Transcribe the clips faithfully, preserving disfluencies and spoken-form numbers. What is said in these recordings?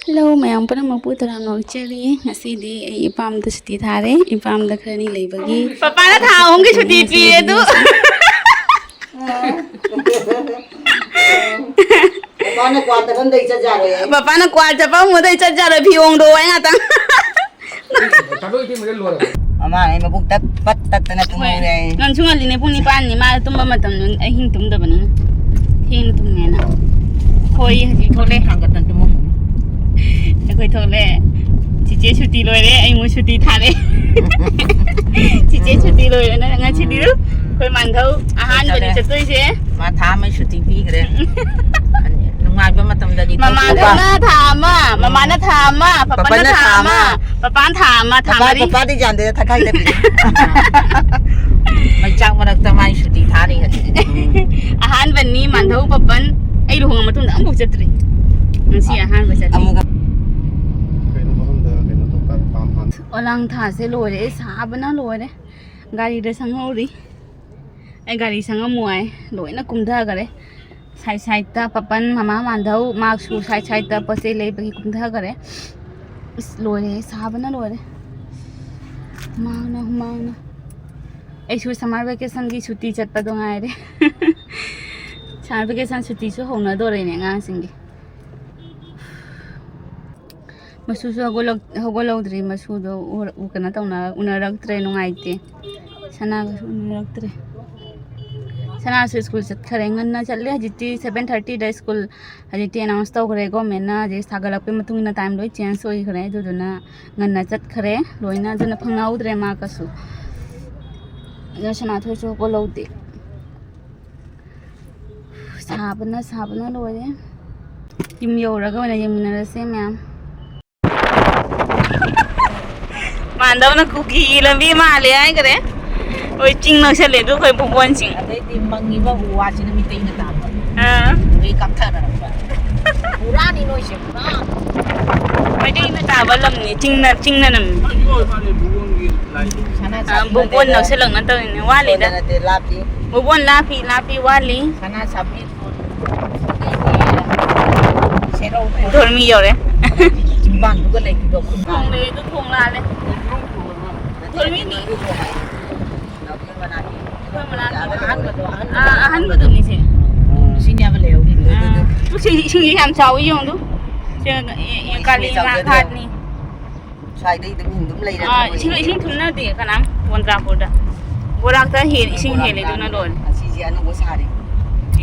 Hello ꯃꯌꯥꯝ ꯄꯨꯝꯅꯃꯛꯄꯨ ꯇꯔꯥꯝꯅ ꯑꯣꯛꯆꯔꯤ꯫ ꯉꯁꯤꯗꯤ ꯑꯩ ꯏꯄꯥꯝꯗ ꯁꯨꯇꯤ ꯊꯥꯔꯦ꯫ ꯏꯄꯥꯝꯗ ꯈꯔꯅꯤ ꯂꯩꯕꯒꯤ ꯄꯄꯥꯅ ꯊꯥ ꯑꯍꯨꯝꯒꯤ ꯁꯨꯇꯤ ꯄꯤꯔꯦ ꯑꯗꯨ꯫ ꯄꯄꯥꯅ ꯀ꯭ꯋꯥ ꯆꯠꯐꯝꯗꯩ ꯆꯠ ꯌꯥꯔꯣꯏ꯫ ꯄꯄꯥꯅ ꯀ꯭ꯋꯥ ꯆꯠꯐꯝꯗꯩ ꯆꯠ ꯌꯥꯔꯣꯏ, ꯐꯤ ꯍꯣꯡꯗꯣꯛꯑꯣ ꯍꯥꯏ ꯉꯥꯛꯇꯪ꯫ ꯊꯥꯗꯣꯛ ꯏꯇꯦ ꯃꯣꯏꯗ ꯂꯣꯏꯔꯕ꯫ ꯃꯃꯥ ꯑꯩ ꯃꯕꯨꯛ ꯇꯠ ꯄꯠ ꯇꯠꯇꯅ ꯍꯣꯏ꯫ ꯇꯨꯝꯍꯧꯔꯦ꯫ ꯉꯟꯁꯨ ꯉꯜꯂꯤꯅꯦ, ꯄꯨꯡ ꯅꯤꯄꯥꯟꯅꯤ꯫ ꯃꯥ ꯇꯨꯝꯕ ꯃꯇꯝꯗ ꯑꯍꯤꯡ ꯇꯨꯝꯗꯕꯅꯤꯅ ꯊꯦꯡꯅ ꯇꯨꯝꯃꯦꯅ꯫ ꯍꯣꯏ, ꯍꯧꯖꯤꯛ ꯊꯣꯛꯂꯛꯑꯦ꯫ ꯊꯥꯡꯒꯠꯇꯅ ꯇꯨꯝꯃꯝꯃꯅꯤ꯫ ꯑꯩꯈꯣꯏ ꯊꯣꯛꯂꯛꯑꯦ꯫ ꯆꯤꯆꯦ ꯁꯨꯇꯤ ꯂꯣꯏꯔꯦ, ꯑꯩ ꯃꯣꯏ ꯁꯨꯇꯤ ꯊꯥꯔꯦ꯫ ꯆꯤꯆꯦ ꯁꯨꯇꯤ ꯂꯣꯏꯔꯦ, ꯅꯪ ꯉꯁꯤꯗꯤ ꯑꯩꯈꯣꯏ ꯃꯥꯟꯙꯧ ꯑꯍꯥꯟꯕꯅꯤ ꯆꯠꯂꯦ꯫ ꯆꯠꯇꯣꯏꯁꯦ꯫ ꯃꯥ ꯊꯥ ꯑꯃꯒꯤ ꯁꯨꯇꯤ ꯄꯤꯈ꯭ꯔꯦ꯫ ꯅꯨꯡꯉꯥꯏꯕ ꯃꯇꯝꯗꯗꯤ ꯃꯃꯥꯟꯗꯅ ꯊꯥ ꯑꯃ, ꯃꯃꯥꯅ ꯊꯥ ꯑꯃ, ꯄꯄꯥꯅ ꯄꯄꯥꯅ ꯊꯥ ꯊꯥ ꯑꯃ, ꯑꯃ꯫ ꯄꯄꯥꯅ ꯊꯥ ꯑꯃ, ꯊꯥ ꯄꯄꯥ, ꯃꯔꯤ꯫ ꯄꯄꯥꯗꯤ ꯌꯥꯟꯗꯦꯗ, ꯊꯈꯥꯏꯗꯕꯤꯅꯦ꯫ ꯃꯩꯆꯥꯛ ꯃꯔꯛꯇ ꯃꯥꯏ ꯁꯨꯇꯤ ꯊꯥꯔꯤ ꯉꯁꯤꯗꯤ꯫ ꯑꯍꯥꯟꯕꯅꯤ ꯃꯥꯟꯙꯧ ꯄꯄꯟ ꯑꯩ ꯂꯨꯍꯣꯡꯉ ꯃꯇꯨꯡꯗ ꯑꯃꯨꯛ ꯆꯠꯇ꯭ꯔꯤ꯫ ꯉꯁꯤ ꯑꯍꯥꯟꯕ ꯆꯠꯂꯤ꯫ ꯑꯃꯨꯛ ꯀꯩꯅꯣ ꯃꯐꯝꯗ ꯀꯩꯅꯣ ꯇꯧ ꯇꯥꯔꯦ, ꯄꯥꯝ ꯍꯥꯟ꯫ ꯑꯣꯂꯥꯡ ꯊꯥꯁꯦ ꯂꯣꯏꯔꯦ, ꯑꯩ ꯁꯥꯕꯅ ꯂꯣꯏꯔꯦ꯫ ꯒꯥꯔꯤꯗ ꯁꯪꯍꯧꯔꯤ꯫ ꯑꯩ ꯒꯥꯔꯤ ꯁꯪꯉꯝꯃꯣ ꯍꯥꯏ, ꯂꯣꯏꯅ ꯀꯨꯝꯊꯈꯔꯦ꯫ ꯁꯥꯏꯠ ꯁꯥꯏꯠꯇ ꯄꯄꯟ, ꯃꯃꯥ ꯃꯥꯟꯙꯧ, ꯃꯥꯛꯁꯨ ꯁꯥꯏꯠ ꯁꯥꯏꯠꯇ ꯄꯣꯠ ꯆꯩ ꯂꯩꯕꯒꯤ ꯀꯨꯝꯊꯈꯔꯦ꯫ ꯑꯁ, ꯂꯣꯏꯔꯦ, ꯁꯥꯕꯅ ꯂꯣꯏꯔꯦ꯫ ꯍꯨꯃꯥꯡꯅ, ꯍꯨꯃꯥꯡꯅ꯫ ꯑꯩꯁꯨ summer vacationꯒꯤ ꯁꯨꯇꯤ ꯆꯠꯄꯗꯣ ꯉꯥꯏꯔꯦ꯫ Summer vacation ꯁꯨꯇꯤꯁꯨ ꯍꯧꯅꯗꯣꯔꯦꯅꯦ ꯑꯉꯥꯡꯁꯤꯡꯒꯤ꯫ ꯃꯁꯨꯁꯨ ꯍꯧꯒꯠꯂꯛ-, ꯍꯧꯒꯠꯍꯧꯗ꯭ꯔꯤ꯫ ꯃꯁꯨꯗꯣ ꯎꯔ-, ꯎ-, ꯀꯩꯅꯣ ꯇꯧꯅ-, ꯎꯅꯔꯛꯇ꯭ꯔꯦ, ꯅꯨꯡꯉꯥꯏꯇꯦ꯫ ꯁꯅꯥꯒꯁꯨ ꯎꯅꯔꯛꯇ꯭ꯔꯦ꯫ ꯁꯅꯥꯁꯨ ꯁ꯭ꯀꯨꯜ ꯆꯠꯈ꯭ꯔꯦ, ꯉꯟꯅ ꯆꯠꯂꯦ꯫ ꯍꯧꯖꯤꯛꯇꯤ seven thirtyꯗ ꯁ꯭ꯀꯨꯜ ꯍꯧꯖꯤꯛꯇꯤ announce ꯇꯧꯈ꯭ꯔꯦ governmentꯅ꯫ ꯍꯧꯖꯤꯛ ꯁꯥꯒꯠꯂꯛꯄꯒꯤ ꯃꯇꯨꯡ ꯏꯟꯅ time ꯂꯣꯏ change ꯑꯣꯏꯈ꯭ꯔꯦ, ꯑꯗꯨꯗꯨꯅ ꯉꯟꯅ ꯆꯠꯈ꯭ꯔꯦ ꯂꯣꯏꯅ꯫ ꯑꯗꯨꯅ ꯐꯪꯅꯍꯧꯗ꯭ꯔꯦ ꯃꯥ ꯀꯩꯁꯨ꯫ ꯑꯗꯣ ꯁꯅꯥꯊꯣꯏꯁꯨ ꯍꯧꯒꯠꯍꯧꯗꯦ꯫ ꯁꯥꯕꯅ, ꯁꯥꯕꯅ ꯂꯣꯏꯔꯦ꯫ ꯌꯨꯝ ꯌꯧꯔꯒ ꯑꯣꯏꯅ ꯌꯦꯡꯃꯤꯟꯅꯔꯁꯦ ꯃꯌꯥꯝ꯫ ꯃꯥꯟꯗꯧꯅ ꯀꯨꯀꯤꯒꯤ ꯂꯝꯕꯤ ꯃꯥꯜꯂꯦ ꯍꯥꯏꯈꯔꯦ꯫ ꯍꯣꯏ, ꯆꯤꯡ ꯅꯛꯁꯜꯂꯦ ꯑꯗꯨ ꯑꯩꯈꯣꯏ ꯄꯨꯡꯄꯣꯟ ꯆꯤꯡ꯫ ꯑꯗꯩꯗꯤ ꯃꯪꯉꯤꯕ ꯎ ꯋꯥꯁꯤꯅ ꯃꯤꯇꯩꯅ ꯇꯥꯕ꯫ ꯑꯥ꯫ ꯑꯗꯩ ꯀꯥꯞꯊꯅꯔꯛꯄ꯫ ꯄꯨꯔꯥꯅꯤ ꯅꯣꯏꯁꯦ, ꯄꯨꯔꯥ꯫ ꯃꯩꯇꯩꯅ ꯇꯥꯕ ꯂꯝꯅꯤ, ꯆꯤꯡꯅ, ꯆꯤꯡꯅ ꯅꯝꯃꯤ꯫ ꯁꯅꯥ ꯑꯥ, ꯁꯥꯕꯤ ꯕꯨꯕꯣꯟ ꯅꯠꯇꯦꯗ꯫ ꯅꯛꯁꯜꯂꯛꯅ ꯇꯧꯔꯤꯅꯦ, ꯋꯥꯠꯂꯤꯗ꯫ ꯁꯣꯝꯗ ꯅꯠꯇꯦ, ꯂꯥꯞꯄꯤ꯫ ꯕꯨꯕꯣꯟ ꯂꯥꯞꯄꯤ, ꯂꯥꯞꯄꯤ, ꯋꯥꯠꯂꯤ꯫ ꯁꯅꯥ ꯁꯥꯕꯤ ꯁꯦꯔꯧ꯫ ꯙꯣꯔꯃꯤ ꯌꯧꯔꯦ꯫ ꯆꯤꯡꯕꯥꯟꯗꯨꯒ ꯂꯩꯕꯗꯣ ꯈꯨꯟ ꯊꯣꯡ ꯂꯩ, ꯑꯗꯨ ꯊꯣꯡ ꯂꯥꯜꯂꯦ꯫ ꯊꯣꯡ ꯃꯤꯅꯤ꯫ ꯑꯩꯈꯣꯏ ꯃꯅꯥꯛꯀꯤ ꯑꯍꯥꯟꯕꯗꯣ, ꯑꯍꯥꯟꯕꯗꯣ꯫ ꯑꯥ, ꯑꯍꯥꯟꯕꯗꯨꯅꯤ ꯁꯤ꯫ ꯁꯤꯅꯦꯕ ꯂꯩꯍꯧꯔꯤꯗꯣ꯫ ꯑꯥ꯫ ꯁꯤ ꯏꯁꯤꯡꯁꯦ ꯌꯥꯝ ꯆꯥꯎꯋꯤ ꯌꯦꯡꯉꯨꯗꯨ꯫ ꯁꯤ, ꯑꯦ, ꯑꯦ, ꯏꯁꯤꯡ ꯀꯥꯂꯤ ꯉꯥ ꯆꯥꯎꯖꯗ꯭ꯔꯦ꯫ ꯉꯥꯠꯅꯤ꯫ ꯁ꯭ꯋꯥꯏꯗꯩ ꯑꯗꯨꯝ ꯑꯗꯨꯝ ꯂꯩꯔꯦ ꯑꯥ, ꯑꯩꯈꯣꯏ꯫ ꯏꯁꯤꯡ, ꯏꯁꯤꯡ ꯊꯨꯝꯅꯗꯦ ꯀꯅꯥꯝ ꯕꯣꯟꯗ꯭ꯔꯥꯄꯨꯔꯗ꯫ ꯕꯣꯔꯥꯛꯇ ꯍꯦꯟ-, ꯏꯁꯤꯡ ꯍꯦꯜꯂꯦ ꯑꯗꯨꯅ ꯂꯣꯏꯔꯦ꯫ ꯑꯁꯤꯁꯦ ꯑꯅꯧꯕ ꯁꯥꯔꯤ꯫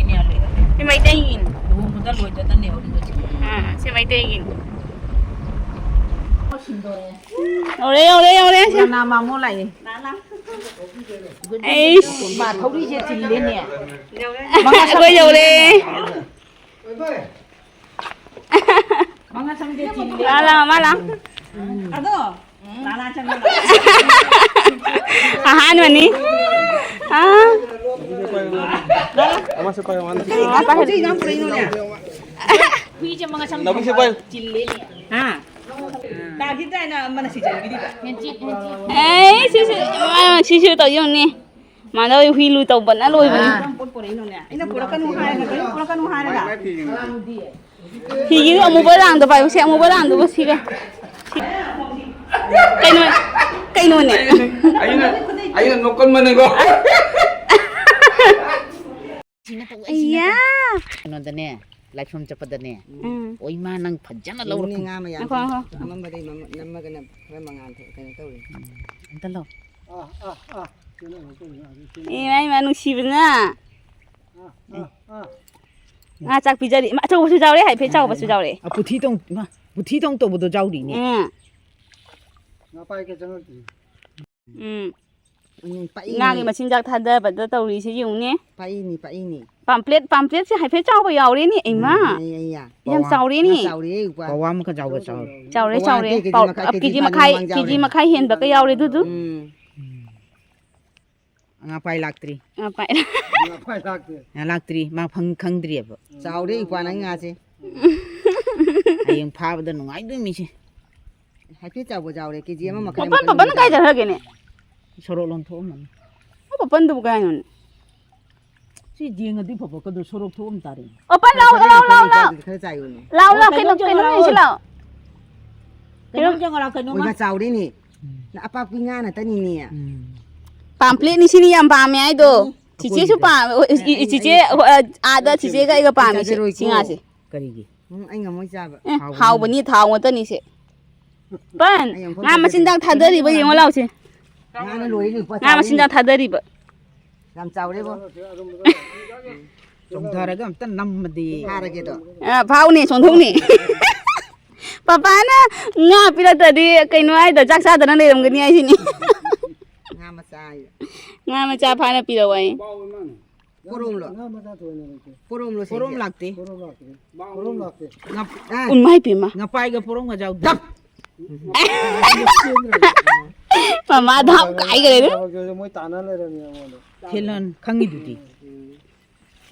ꯁꯤ ꯃꯩꯇꯩꯒꯤꯅꯤ꯫ ꯂꯨꯍꯣꯡꯕꯗ ꯂꯣꯏꯗꯅ ꯂꯩꯍꯧꯔꯤꯕ ꯁꯤꯅꯤ꯫ ꯑꯥ, ꯁꯤ ꯃꯩꯇꯩꯒꯤꯅꯤ꯫ ꯌꯧꯔꯦ, ꯌꯧꯔꯦ, ꯌꯧꯔꯦ, ꯁꯤ꯫ ꯀꯅꯥ ꯃꯥꯃꯣ ꯂꯥꯛꯑꯦ? ꯑꯩꯁ꯫ ꯃꯥ ꯊꯧꯔꯤꯁꯦ ꯆꯤꯜꯂꯦꯅꯦ꯫ ꯑꯩꯈꯣꯏ ꯌꯧꯔꯦ꯫ ꯃꯉꯥ ꯁꯪꯗꯦ ꯆꯤꯜꯂꯦ꯫ ꯂꯥ, ꯂꯥ, ꯃꯥ ꯂꯥ꯫ ꯑꯗꯣ, ꯂꯥ, ꯂꯥ ꯆꯪꯉꯣ꯫ ꯑꯍꯥꯟꯕꯅꯤ꯫ ꯑꯥ꯫ ꯑꯃꯁꯦ ꯄꯥꯏꯌꯣ, ꯑꯃꯁꯦ꯫ ꯑꯥ, ꯄꯥꯏ꯫ ꯍꯧꯖꯤꯛ ꯏꯟꯖꯥꯡ ꯄꯨꯔꯛꯏꯅꯣꯅꯦ꯫ ꯍꯨꯏꯁꯦ ꯃꯉꯥ ꯁꯪꯗꯦ꯫ ꯅꯕꯨꯛꯁꯦ ꯄꯥꯏꯌꯨ꯫ ꯆꯤꯜꯂꯦꯅꯦ꯫ ꯍꯥ? ꯇꯥꯈꯤꯗ꯭ꯔꯥ ꯍꯥꯏꯅ ꯑꯃꯅ ꯁꯤꯖꯟꯕꯤꯔꯤꯕ꯫ ꯑꯦ, ꯁꯤꯁꯨ, ꯁꯤꯁꯨ ꯇꯧ ꯌꯦꯡꯉꯨꯅꯦ꯫ ꯃꯥꯅ ꯍꯨꯏ ꯂꯨ ꯇꯧꯕꯅ ꯂꯣꯏꯕꯅꯤ꯫ ꯑꯥ꯫ ꯑꯩꯅ ꯄꯨꯔꯛꯀꯅꯨ ꯍꯥꯏꯔꯒ, ꯀꯔꯤꯝ ꯄꯨꯔꯛꯀꯅꯨ ꯍꯥꯏꯔꯒ꯫ ꯐꯤꯒꯤ ꯑꯃꯨꯕ ꯔꯥꯡꯗꯣ ꯄꯥꯏꯌꯨ, ꯁꯤ ꯑꯃꯨꯕ ꯔꯥꯡꯗꯨꯕꯨ ꯁꯤꯒ꯫ ꯀꯩꯅꯣ, ꯀꯩꯅꯣꯅꯦ? ꯑꯩꯅ, ꯑꯩꯅ ꯅꯣꯛꯀꯟꯕꯅꯦꯀꯣ꯫ ꯑꯩꯌꯥ꯫ ꯀꯩꯅꯣꯗꯅꯦ, ꯂꯥꯏꯐꯝ ꯆꯠꯄꯗꯅꯦ꯫ ꯎꯝ꯫ ꯑꯣ, ꯏꯃꯥ, ꯅꯪ ꯐꯖꯅ ꯂꯧꯔꯛꯈꯤꯅꯦ꯫ ꯉꯥ ꯃꯌꯥꯝ ꯉꯥꯏꯈꯣ, ꯉꯥꯏꯈꯣ꯫ ꯅꯝꯃꯝꯕꯗꯩ ꯅꯝ-, ꯅꯝꯃꯒꯅ ꯈꯔ ꯃꯉꯥꯜ ꯊꯣꯛ-, ꯀꯩꯅꯣ ꯇꯧꯔꯤ꯫ ꯎꯝ꯫ ꯑꯝꯇ ꯂꯧ꯫ ꯏꯃꯥ, ꯏꯃꯥ, ꯅꯨꯡꯁꯤꯕꯅ꯫ ꯉꯥ ꯆꯥꯛ ꯄꯤꯖꯔꯤ꯫ ꯏꯃꯥ, ꯑꯆꯧꯕꯁꯨ ꯌꯥꯎꯔꯦ, ꯍꯥꯏꯐꯦꯠ ꯆꯥꯎꯕꯁꯨ ꯌꯥꯎꯔꯦ꯫ ꯑ, ꯄꯨꯊꯤ ꯇꯣꯡ-, ꯏꯃꯥ, ꯄꯨꯊꯤ ꯇꯣꯡ ꯇꯧꯕꯗꯣ ꯌꯥꯎꯔꯤꯅꯦ꯫ ꯎꯝ꯫ ꯉꯥ ꯄꯥꯏꯒꯦ ꯆꯪꯉꯛꯇ꯭ꯔꯤ꯫ ꯎꯝ꯫ ꯎꯝ, ꯄꯥꯛꯏꯅꯦ꯫ ꯉꯥꯒꯤ ꯃꯆꯤꯟꯖꯥꯛ ꯊꯥꯗꯕꯗ ꯇꯧꯔꯤꯁꯦ ꯌꯦꯡꯉꯨꯅꯦ꯫ ꯄꯥꯛꯏꯅꯤ, ꯄꯥꯛꯏꯅꯤ꯫ ꯄꯥꯝꯄ꯭ꯂꯦꯠ, ꯄꯥꯝꯄ꯭ꯂꯦꯠꯁꯦ ꯍꯥꯏꯐꯦꯠ ꯆꯥꯎꯕ ꯌꯥꯎꯔꯦꯅꯦ, ꯏꯃꯥ꯫ ꯎꯝ, ꯑꯩ, ꯑꯩ, ꯌꯥ꯫ ꯌꯥꯝ ꯄꯋꯥ꯫ ꯆꯥꯎꯔꯦꯅꯦ꯫ ꯉꯥ ꯆꯥꯎꯔꯦ, ꯎꯄꯥ꯫ ꯄꯋꯥ ꯑꯃꯈꯛ ꯆꯥꯎꯕ ꯆꯥꯎꯔꯦ꯫ ꯆꯥꯎꯔꯦ, ꯄꯋꯥ ꯆꯥꯎꯔꯦ꯫ ꯀꯦ ꯖꯤ ꯄꯥꯎ-, ꯃꯈꯥꯏ, ꯀꯦ ꯖꯤ ꯀꯦ ꯖꯤ ꯃꯈꯥꯏ ꯃꯈꯥꯏ, ꯃꯃꯥꯡ ꯀꯦ ꯖꯤ ꯌꯥꯎꯔꯦ꯫ ꯃꯈꯥꯏ ꯍꯦꯟꯕꯒ ꯌꯥꯎꯔꯦ ꯑꯗꯨꯗꯨ꯫ ꯎꯝ꯫ ꯉꯥ ꯄꯥꯏ ꯂꯥꯛꯇ꯭ꯔꯤ꯫ ꯉꯥ ꯄꯥꯏ꯫ ꯉꯥ ꯄꯥꯏ ꯂꯥꯛꯇꯦ꯫ ꯉꯥ ꯂꯥꯛꯇ꯭ꯔꯤ, ꯃꯥ ꯐꯪ-, ꯈꯪꯗ꯭ꯔꯤꯑꯕ꯫ ꯆꯥꯎꯔꯦ, ꯏꯄ꯭ꯋꯥ ꯅꯪ ꯉꯥꯁꯦ꯫ ꯍꯌꯦꯡ ꯐꯥꯕꯗ ꯅꯨꯡꯉꯥꯏꯗꯣꯏ ꯃꯤꯁꯦ꯫ ꯍꯥꯏꯐꯦꯠ ꯆꯥꯎꯕ ꯆꯥꯎꯔꯦ, ꯀꯦ ꯖꯤ ꯑꯃ ꯃꯈꯥꯏ ꯄꯄꯟ, ꯃꯈꯥꯏ ꯄꯄꯟ ꯃꯌꯥ꯫ ꯀꯥꯏ ꯆꯠꯈ꯭ꯔꯒꯦꯅꯦ? ꯁꯣꯔꯣꯛ ꯂꯣꯝ ꯊꯣꯛꯑꯝꯃꯅꯤ꯫ ꯄꯄꯟꯗꯨꯕꯨ ꯀꯥꯏꯅꯣꯅꯦ? ꯁꯤ ꯌꯦꯡꯉꯗꯤ ꯐꯕ, ꯀꯗꯣ ꯁꯣꯔꯣꯛ ꯊꯣꯛꯑꯝ ꯇꯥꯔꯦ꯫ ꯄꯄꯟ, ꯂꯥꯎ, ꯂꯥꯎ, ꯂꯥꯎ, ꯂꯥꯎ꯫ ꯈꯔ ꯆꯥꯏꯌꯨꯅꯦ꯫ ꯂꯥꯎ, ꯂꯥꯎ, ꯀꯩꯅꯣ, ꯀꯩꯅꯣ, ꯀꯩꯅꯣ, ꯀꯩꯅꯣ ꯂꯥꯎ꯫ ꯌꯦꯡꯁꯤ ꯂꯥꯎ꯫ ꯀꯩꯅꯣꯝ ꯌꯦꯡꯉꯣꯔꯥ, ꯀꯩꯅꯣꯝꯃ? ꯑꯣꯏꯕ ꯆꯥꯎꯔꯦꯅꯦ꯫ ꯎꯝ꯫ ꯅ ꯑꯄꯥꯛꯄꯤ ꯉꯥ ꯅꯠꯇꯅꯤꯅꯦ꯫ ꯎꯝ꯫ ꯄꯥꯝꯄ꯭ꯂꯦꯠꯅꯤ ꯁꯤꯅꯤ ꯌꯥꯝ ꯄꯥꯝꯃꯦ ꯍꯥꯏꯗꯣ꯫ ꯎꯝ꯫ ꯆꯤꯆꯦꯁꯨ ꯑꯩꯈꯣꯏꯒꯤꯗ꯫ ꯄꯥꯝꯃꯦ꯫ ꯑꯣ, ꯏ-, ꯏ-, ꯑꯩ, ꯆꯤꯆꯦ, ꯑꯩ, ꯑ, ꯑꯥꯗ ꯑꯩ, ꯆꯤꯆꯦꯒ ꯑꯩꯒ ꯑꯩ ꯄꯥꯝꯃꯦ ꯁꯤ, ꯆꯥꯖꯔꯣꯏꯀꯣ꯫ ꯁꯤ ꯉꯥꯁꯦ꯫ ꯀꯔꯤꯒꯤ? ꯎꯝ, ꯑꯩ ꯉꯝꯃꯣꯏ ꯆꯥꯕ꯫ ꯑꯦ, ꯍꯥꯎꯕꯅꯤ꯫ ꯍꯥꯎꯕꯅꯤ, ꯊꯥꯎ ꯉꯥꯛꯇꯅꯤ ꯁꯦ꯫ ꯄꯟ, ꯑꯩ ꯑꯃꯨꯛ ꯉꯥ ꯆꯥꯖꯗꯦ꯫ ꯃꯆꯤꯟꯖꯥꯛ ꯊꯥꯗꯔꯤꯕ ꯌꯦꯡꯉꯣ ꯂꯥꯎꯁꯦ꯫ ꯉꯥꯅ ꯂꯣꯏꯔꯦ, ꯂꯨꯄꯥ ꯉꯥ ꯆꯥꯎꯔꯦꯅꯦ꯫ ꯃꯆꯤꯟꯖꯥꯛ ꯊꯥꯗꯔꯤꯕ꯫ ꯌꯥꯝ ꯆꯥꯎꯔꯦꯕꯣ꯫ ꯆꯣꯡꯊꯔꯒ ꯑꯝꯇ ꯅꯝꯃꯗꯤ꯫ ꯐꯥꯔꯒꯦꯗꯣ꯫ ꯑ, ꯐꯥꯎꯅꯦ, ꯆꯣꯡꯊꯣꯛꯅꯦ꯫ ꯄꯄꯥꯅ ꯉꯥ ꯄꯤꯔꯛꯇ꯭ꯔꯗꯤ ꯀꯩꯅꯣ ꯍꯥꯏꯗ ꯆꯥꯛ ꯆꯥꯗꯅ ꯂꯩꯔꯝꯒꯅꯤ ꯍꯥꯏꯁꯤꯅꯤ꯫ ꯉꯥ ꯃꯆꯥ ꯍꯥꯏꯌꯣ꯫ ꯉꯥ ꯃꯆꯥ ꯐꯥꯅ ꯄꯤꯔꯛꯑꯣ ꯍꯥꯏꯌꯦ꯫ ꯄꯣꯔꯣꯝꯂꯣ? ꯉꯥ ꯃꯆꯥ ꯊꯣꯏꯅ ꯂꯩꯇꯦ꯫ ꯄꯣꯔꯣꯝꯂꯣ ꯁꯤꯁꯦ? ꯄꯣꯔꯣꯝ ꯂꯥꯛꯇꯦ꯫ ꯄꯣꯔꯣꯝ ꯂꯥꯛꯇꯦ꯫ ꯄꯣꯔꯣꯝ ꯂꯥꯛꯇꯦ꯫ ꯉꯞ-, ꯑ, ꯎꯝ, ꯍꯥꯏ ꯄꯦꯝꯃ꯫ ꯉꯄꯥꯏꯒ ꯄꯣꯔꯣꯝꯒ ꯌꯥꯎꯗꯦ꯫ ꯃꯃꯥ ꯙꯥꯞ ꯀꯥꯏꯈ꯭ꯔꯦ꯫ ꯃꯣꯏ ꯇꯥꯟꯅ ꯂꯩꯔꯝꯃꯦ ꯑꯩꯉꯣꯟꯗ꯫ ꯊꯦꯂꯣꯟ ꯈꯪꯉꯤꯗꯨꯗꯤ꯫ ꯎꯝ꯫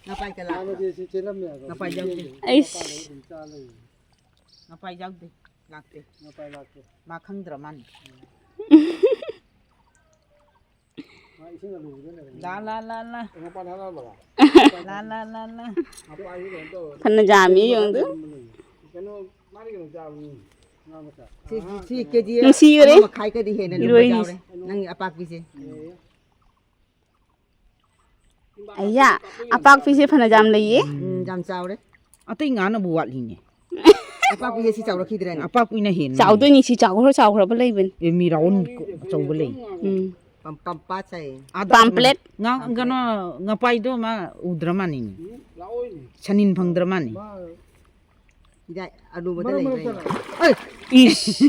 ꯉꯄꯥꯏ ꯀ ꯂꯥꯛꯄ꯭ꯔꯣ? ꯍꯥꯟꯅꯗꯤ ꯁꯤ ꯆꯦꯜꯂꯝꯃꯦ ꯑꯗꯣ꯫ ꯉꯄꯥꯏ ꯌꯥꯎꯗꯦ꯫ ꯑꯩꯁ꯫ ꯑꯗꯨꯝ ꯆꯥ ꯂꯩꯌꯦ꯫ ꯉꯄꯥꯏ ꯌꯥꯎꯗꯦ꯫ ꯂꯥꯛꯇꯦ꯫ ꯉꯄꯥꯏ ꯂꯥꯛꯇꯦ꯫ ꯃꯥ ꯈꯪꯗ꯭ꯔ ꯃꯥꯅꯤ꯫ ꯃꯥ ꯏꯁꯤꯡ ꯑꯂꯨꯕꯗ ꯂꯩꯔꯝꯃꯦ꯫ ꯂꯥ, ꯂꯥ, ꯂꯥ, ꯂꯥ꯫ ꯉꯄꯥꯏ ꯊꯥꯗꯔꯕꯣ? ꯂꯥ, ꯂꯥ, ꯂꯥ, ꯂꯥ꯫ ꯉꯄꯥꯏꯁꯤ ꯀꯩꯅꯣ ꯇꯧꯔꯦ꯫ ꯐꯅ ꯌꯥꯝꯃꯤ ꯌꯦꯡꯉꯨꯗꯨ꯫ ꯀꯩꯅꯣ, ꯃꯥꯗꯤ ꯀꯩꯅꯣ ꯆꯥꯕꯅꯤ꯫ ꯉꯥ ꯃꯆꯥ꯫ ꯁꯤ, ꯁꯤ, ꯁꯤ ꯀꯦ ꯖꯤ ꯅꯨꯡꯁꯤꯈ꯭ꯔꯦ꯫ ꯑꯃ ꯃꯈꯥꯏꯒꯗꯤ ꯍꯦꯟꯅ ꯂꯨꯝꯕ ꯏꯔꯣꯏꯅꯤ꯫ ꯆꯥꯎꯔꯦ꯫ ꯅꯪꯒꯤ ꯑꯄꯥꯛꯄꯤꯁꯦ꯫ ꯑꯦ꯫ ꯑꯌꯥ, ꯑꯄꯥꯛꯄꯤꯁꯦ ꯐꯅ ꯌꯥꯝ ꯂꯩꯌꯦ꯫ ꯎꯝ, ꯌꯥꯝ ꯆꯥꯎꯔꯦ꯫ ꯑꯇꯩ ꯉꯥꯅꯕꯨ ꯋꯥꯠꯂꯤꯅꯦ꯫ ꯑꯄꯥꯛꯄꯤꯁꯦ ꯁꯤ ꯆꯥꯎꯔꯛꯈꯤꯗ꯭ꯔꯦꯅꯦ꯫ ꯑꯄꯥꯛꯄꯤꯅ ꯍꯦꯟꯅ꯫ ꯆꯥꯎꯗꯣꯏꯅꯤ, ꯁꯤ ꯆꯥꯎꯈ꯭ꯔ ꯆꯥꯎꯈ꯭ꯔꯕ ꯂꯩꯕꯅꯤ꯫ ꯑꯦ, ꯃꯤ ꯔꯥꯎꯟ ꯑꯆꯧꯕ ꯂꯩ꯫ ꯎꯝ꯫ ꯄꯝ-, ꯄꯝꯄꯥꯠ ꯆꯥꯏꯌꯦ꯫ ꯑꯥꯗ ꯄꯥꯝꯄ꯭ꯂꯦꯠ꯫ ꯉꯥ-, ꯀꯩꯅꯣ, ꯉꯄꯥꯏꯗꯣ ꯃꯥ ꯎꯗ꯭ꯔ ꯃꯥꯅꯤꯅꯦ꯫ ꯁꯅꯤꯟ ꯐꯪꯗ꯭ꯔ ꯃꯥꯅꯤ꯫ ꯍꯤꯗꯥꯛ ꯑꯔꯨꯕꯗ ꯃꯔꯛ ꯂꯩꯕ꯭ꯔꯥ ꯃꯔꯛꯇ ꯌꯦꯡꯉꯣ꯫ ꯂꯥꯛꯑꯦ꯫ ꯏꯁ꯫